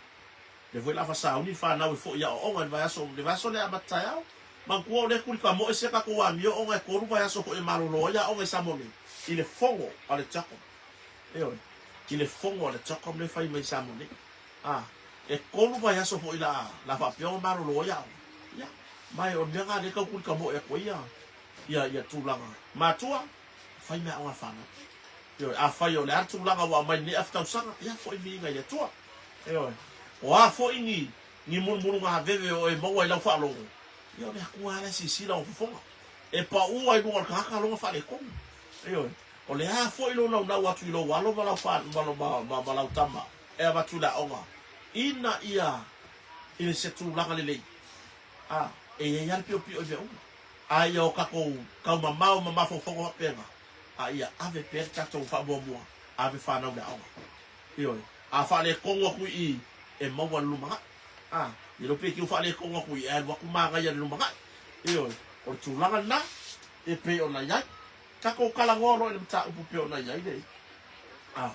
Speaker 1: lea foi o le a fasauni le fanau e foi i aoaoga i le vaiaso, le vaiaso lea e amata taeao. Manatua o lea tuli kamoe sia tatou amio ona e tolu vaiaso foi e malolo ai aoga i Samoa nei, i le fono a le Jacob. Ioe, i le fono a le Jacob lea e fai mai i Samoa nei. A, e tolu vaiaso foi la, la faapea ona malolo ai aoga. Ia, ma e o le mea lena lea e tau tuli kamoe atu ai ia, ia, ia tulaga. Matua, fai mea aoga a le fanau. Ioe, afai o le a le tulaga ua aumai i lenei afi tausaga, ia foi viiga i le Atua. Ioe, o a foi ni, ni mulumulugaveve o e maua i lau faalogo, ia o le Atua lava la e silasila ona fofoga. E pau ai luga o le tagata lona faaletonu. Ioe. O le a foi lou naunau atu i lou alo ma lau fa, ma, ma, ma, ma lau tama e avatu i le aoga, ina ia i se tulaga lelei, a, e i ai lava le piopio i mea uma. A ia o tatou taumamao ma mafaufauga faapena, a ia ave pea le tatou faamuamua, ave fanau i le aoga. Ioe. A faaletonu atu i i, e maua i le lumanai. A, e le o pei ua faaletonu atu i i, ae alu atu manaia i le lumanai. Ioe. O le tulaga lena e pei ona i ai. Tatou talanoa loa i le mataupu e pei ona i ai le, a,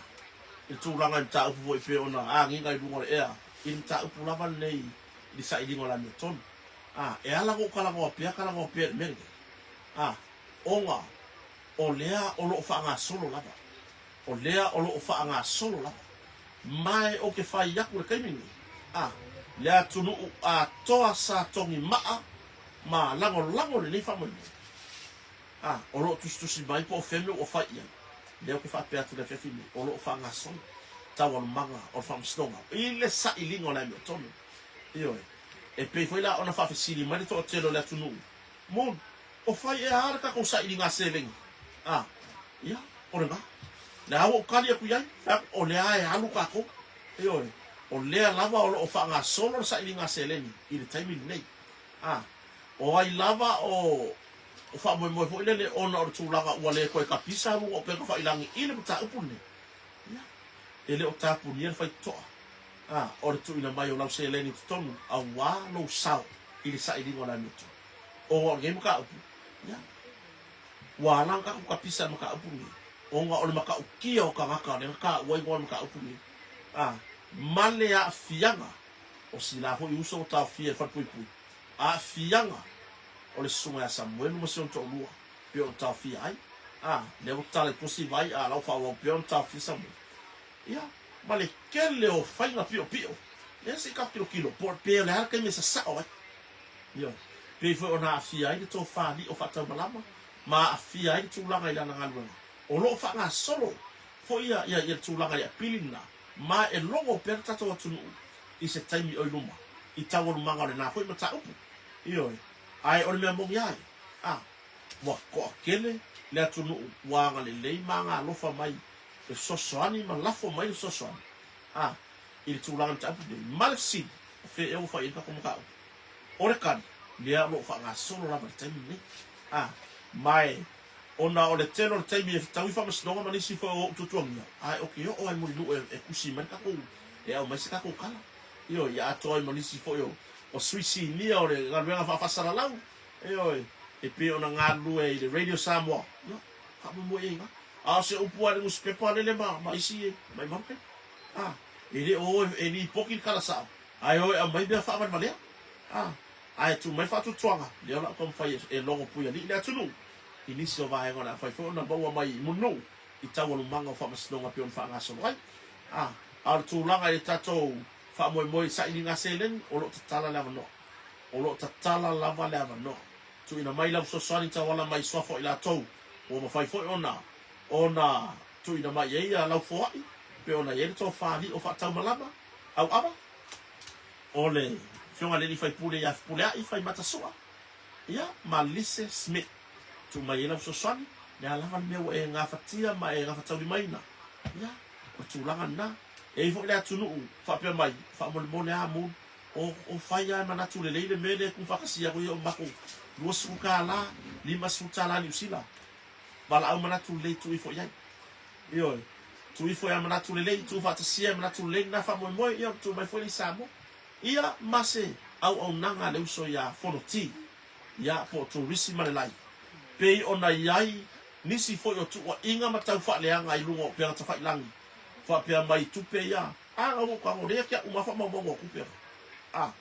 Speaker 1: le tulaga i mataupu foi e pei ona agiga i luga o le ea, i le mataupu lava lenei i le sailiga o le amiotonu. A, e ala ona ou talanoa pea, talanoa pea i le mea lenei, a, ona o lea o lo o faagasolo lava. O lea o lo o faagasolo lava. Ma e ou te fai atu i le taimi lenei, a, le atunuu atoa sa togi maa ma lagolago lenei faamoemoe, a, o lo o tusitusi mai po o fea mea ua fai i ai. Lea ou te faapea atu i le afiafi lenei, o lo o faagasolo taualumaga o le Faamasinoga i le sailiga o le amiotonu. Ioe. E pei foi la ona faafesili mai le toatele o le atunuu, Mon, o fai ea a le tatou sailiga seleni? A, ia, o lena. Lea ua ou tali atu i ai, fai atu, o lea e alu tatou. Ioe, o lea lava o lo o faagasolo le sailiga seleni i le taimi lenei. A, o ai lava o, o faamoemoe foi lele ona o le tulaga ua le toe kapisa luga o upega faiilagi i le mataupu lenei, ia, e le o tapunia le faitotoa. A, o le tuuina mai o lau seleni i totonu aua lou sao i le sailiga o le amiotonu. Ona o lenei mataupu, ia, ua ala ona tatou tapisa i le mataupu lenei, ona o le matautia o tagata lea na taua igoa o le mataupu lenei, a, ma le aafiaga o si la foi uso ua taofia i le falepuipui, aafiaga o le susuga ia Samuelu ma si ona toalua, pei ona taofia ai, a, lea ua tatala i tua vai, a o la ua faaauau pea ona taofia Samuelu. Ia, ma le tele o faiga piopio, lea se i tatou tilotilo, po o pe o le a le taimi e sasao ai. Ioe. Pei foi ona aafia ai le tofa alii o Faataumalama ma aafia ai le tulaga i lana galuega. O lo o faagasolo foi ia, ia, ia le tulaga i apili lena, ma e logo pea le tatou atunuu i se taimi o i luma, i taualumaga o lena foi mataupu. Ioe. Ae o le mea moni a ia, a, ua toatele le atunuu ua agalelei ma agalofa mai le fesoasoani ma lafo mai le fesoasoani, a, i le tulaga mataupu lenei. Ma le fesili, o fea ea ua fai ai le tatou mataupu? O le tali, lea o lo o faagasolo lava i le taimi lenei. A, ma e, ona o le tele o le taimi e fetaui faamasinoga ma nisi foi o ou tuatuagia, ae ou te oo lava i Mulinuu e, e tusi mai le tatou, e aumai se tatou tala. Ioe, ia atoa ai ma nisi foi o, o sui sinia o le galuega faafaasalalau, ioe, e pei ona galulue i le Radio Samoa. Ia. Faamoemoe i ai i ina. A o se upu lava i le nusipepa lele ma, ma isi maimau taimi. A, e le o o e lipoti le tala sao, ae o e aumai mea faavalevalea. A, ae tuu mai le faatuatuaga, lea o le a ou taumafai e logo puialii le atunuu i nisi o vaega o le a mafai foi ona maua mai i Mulinuu i taualumaga o faamasinoga e pei ona faagasolo ai. A, a o le tulaga i le tatou faamoemoe i sailiga seleni, o lo o tatala le avanoa. O lo o tatala lava le avanoa. Tuuina mai lau fesoasoani tauala mai i suafa o i latou ua mafai foi ona ona tuuina mai i ai ia lau foai, pei ona i ai le tofa alii o faataumalama, auava, o le Afioga i le Alii Faipule ia Fepuleai Faimatasua, ia, ma Lise Smith. Tuu mai ai lau fesoasoani, le a lava le mea ua e gafatia ma e gafataulimaina, ia, o le tulaga lena. E i ai foi le atunuu faapea mai, faamolemole a Moon, o, o fai lava e manatu lelei le mea lea e tuufaatasia atu ia o matou 20 tala, 50 tala Niu Sila. Valaau manatu lelei tuu ifo i ai. Ioe. Tuu ifo ia manatu lelei, tuufaatasia e manatu lelei lena faamoemoe, ia ona tuu mai foi lea i Samoa. Ia ma se auaunaga a le uso ia Fonoti, ia po o Turisi ma le lai, pei ona i ai nisi foi o tuuaiga ma taufaaleaga i luga o upega tafailagi, faapea mai tupe ia, a na ua tago lea ke aʻu ma faamaumauga o tupe na. A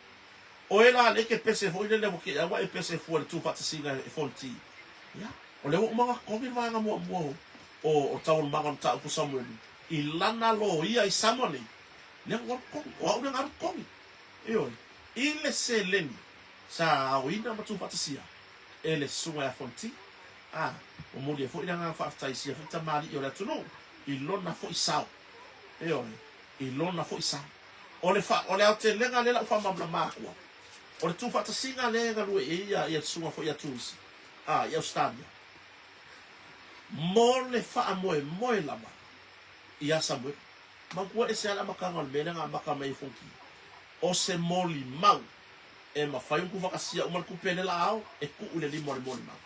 Speaker 1: oe la lea e te pese foi lele ua te i ua e pese fua i le tuufaatasiga e Fonoti, ia, o lea ua uma ona totogi le vaega muamua o o taualumaga o le mataupu o Samuelu i lana loia i Samoa nei, lea ua alu totogi, o au lea na alu totogi. Ioe, i le seleni sa aoina ma tuufaatasia e le Susuga ia Fonoti, a momoli ai foi le agaga faafetai i sia foi tamalii o le atunuu i lona foi sao. Ioe, i lona foi sao. O le fa, o le aotelega lea la u faamalamalama atua, o le tuufaatasiga lea e galue i ai ia, ia le susuga foi ia Turisi, a, i Ausetalia, mo le faamoemoe lava ia Samuelu. Manatua ese lava le amataga o le mea lea na amata mai ai Fonoti, o se molimau e mafai ona tuufaatasia uma le tupe lea la ao e tuu i le lima o le molimau.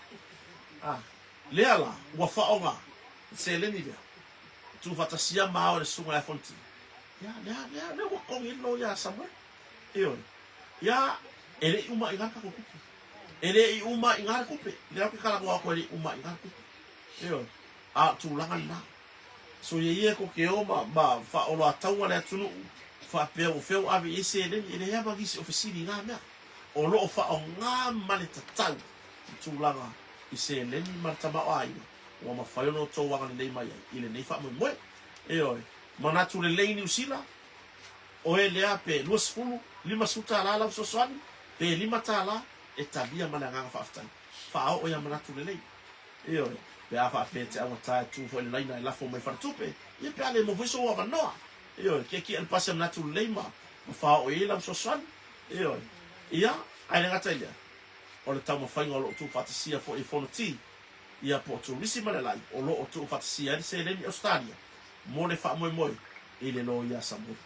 Speaker 1: A, lea la, ua faaaoga le seleni lea, tuufaatasia ma ao e le susuga ia Fonoti. Ia, lea, lea, lea ua totogi ai le loia a Samuelu. Ioe. Ia, e le i uma i ina le tatou tupe. E le i uma i ina le tupe. Lea ou te talanoa atu e le i uma i ina le tupe. Ioe. A o le tulaga lena. Soia ia e koke o ma, ma faaoloataua le atunuu, faapea ua fea ua ave i ai seleni, e leai lava nisi o fesili i na mea. O lo o faaaoga ma le tatau i tulaga i seleni ma le tamaoaiga ua mafai ona outou agalelei mai ai i lenei faamoemoe. Ioe, manatu lelei Niu Sila, oe lea pe 20, 50 tala lau fesoasoani, pe 5 tala, e talia ma le agaga faafetai. Faaoo ia manatu lelei. Ioe, pe a faapea e te augata e tu foi i le laina e lafo mai faletupe, ia pe a le maua foi sou avanoa. Ioe, kiekie le pasi a manatu lelei ma faaoo i ai lau fesoasoani. Ioe, ia, ae le gata i lea, o le taumafaiga o lo o tuufaatasia foi e Fonoti, ia po o Turisi ma le lai, o lo o tuufaatasia ai le seleni i Ausetalia mo le faamoemoe i le loia a Samoa.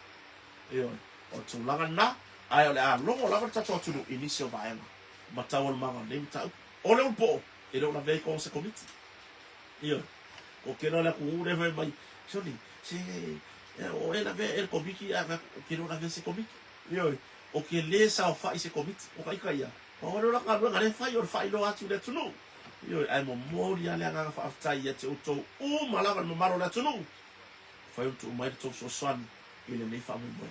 Speaker 1: Ioe, o le tulaga lena, ae o le a logo lava le tatou atunuu i nisi o vaega ma taualumaga o lenei mataupu. O le ulu-poo, e le o lavea i kona se komiti. Ioe. Ko kela o le atunuu lea fai mai, Soni, se o e lavea e le komiti ae fai atu, ou te le o lavea i se komiti. Ioe. Ou te le saofai i se komiti. O ka ita ia, pau lea o laka galuega lea e fai o le faailoa atu i le atunuu. Ioe, ae momoli lava le agaga faafetai ia te outou uma lava le mamalu o le atunuu, fai ona tuu mai le tou fesoasoani i lenei faamoemoe.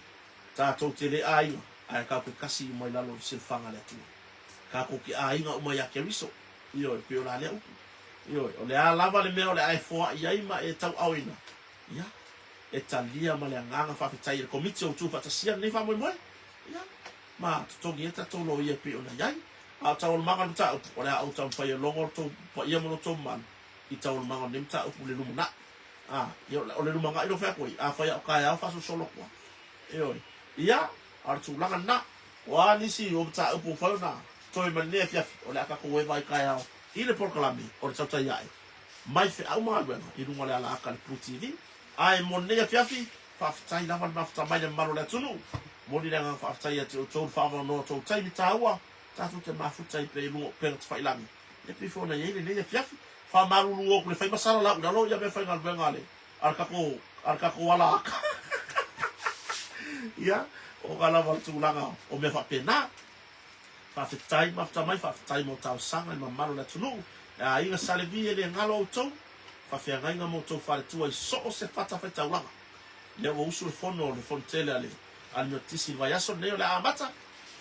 Speaker 1: Tatou te le aiga, ae tatou te kasi uma i lalo o le silafaga a le Atua. Tatou te aiga uma ia Keriso. Ioe, pei o la lea upu. Ioe, o le a lava le mea o le a e foai ai ma e tauaoina, ia, e talia ma le agaga faafetai e le Komiti o Tuufaatasia lenei faamoemoe, ia, ma totogi ai tatou loia e pei ona i ai. A o taualumaga o le mataupu, o le a ou taumafai e logo lo outou paia ma lo outou mamalu i taualumaga o lenei mataupu i le lumanai. A, ia, o le lumanai lea ua fai atu ai, afai a o taeao faasolosolo atu lava. Ioe. Ia, a o le tulaga lena. O a nisi o mataupu ua mafai ona toe mai lenei afiafi, o le a tatou eva ai taeao i le polokalame o le tautai ae mai feau ma galuega i luga o le alaata a le Plu TV. Ae mo lenei afiafi, faafetai lava le mafuta mai le mamalu o le atunuu. Momoli le agaga faafetai ia te outou le faavanoa o tou taimi taua tatou te mafuta ai pea i luga o upega tafailagi e pei foi ona i ai lenei afiafi. Faamalulu atu le fai masala lau i lalo ia mea faigaluega a le a le tatou, a le tatou alaata. Ia, o lava le tulaga o mea faapena. Faafetai mafuta mai, faafetai mo talosaga i le mamalu o le atunuu. E aiga Salevi e le galo outou. Faafeagaiga ma outou faletua i so o se fatafaitaulaga. Lea ua usu le fono o le Fonotele a le a le Metotisi i le vaiaso lenei o le a amata.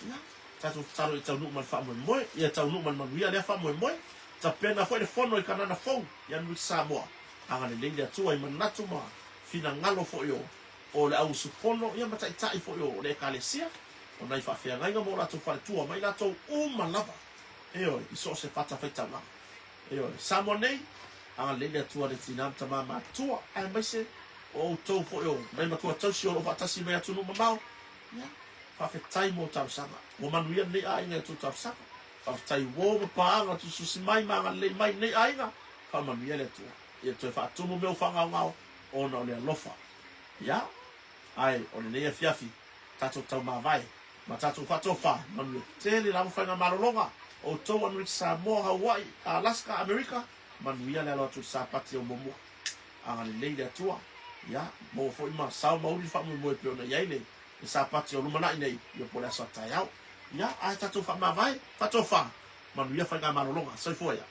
Speaker 1: Ia, tatou tatalo ia taunuu ma le faamoemoe, ia taunuu ma le manuia lea faamoemoe. Tapena foi le fono i Kanana fou ia Amerika Samoa. Agalelei le Atua i manatu ma finagalo foi o o le au usufono ia ma taitai foi o le Ekalesia, o nai faafeagaiga ma o latou faletua ma i latou uma lava, ioe, i so o se fatafaitaulaga. Ioe, Samoa nei, agalelei le Atua le tina ma tama matutua, aemaise o outou foi o nai matua tausi o lo o faatasi mai atunuu mamao, ia, faafetai mo talosaga. Ua manuia lenei aiga i a outou talosaga. Faafetai uo ma paaga tusitusi mai ma agalelei mai i lenei aiga, faamanuia le Atua. Ia toe faatumu mea ua faagaogao ona o le alofa. Ia, ae o lenei afiafi, tatou taumavae ma tatou faatofa, manuia tele lava faigamalologa, outou Amerika Samoa, Hawaii, Alaska, Amerika, manuia le alo atu i le Sapati au muamua. Agalelei le Atua, ia, maua foi ma sao ma uli le faamoemoe e pei ona i ai le Sapati o lumanai nei, ia po o le aso a taeao. Ia, ae tatou faamavae, faatofa, manuia faigamalologa. Soifua ia.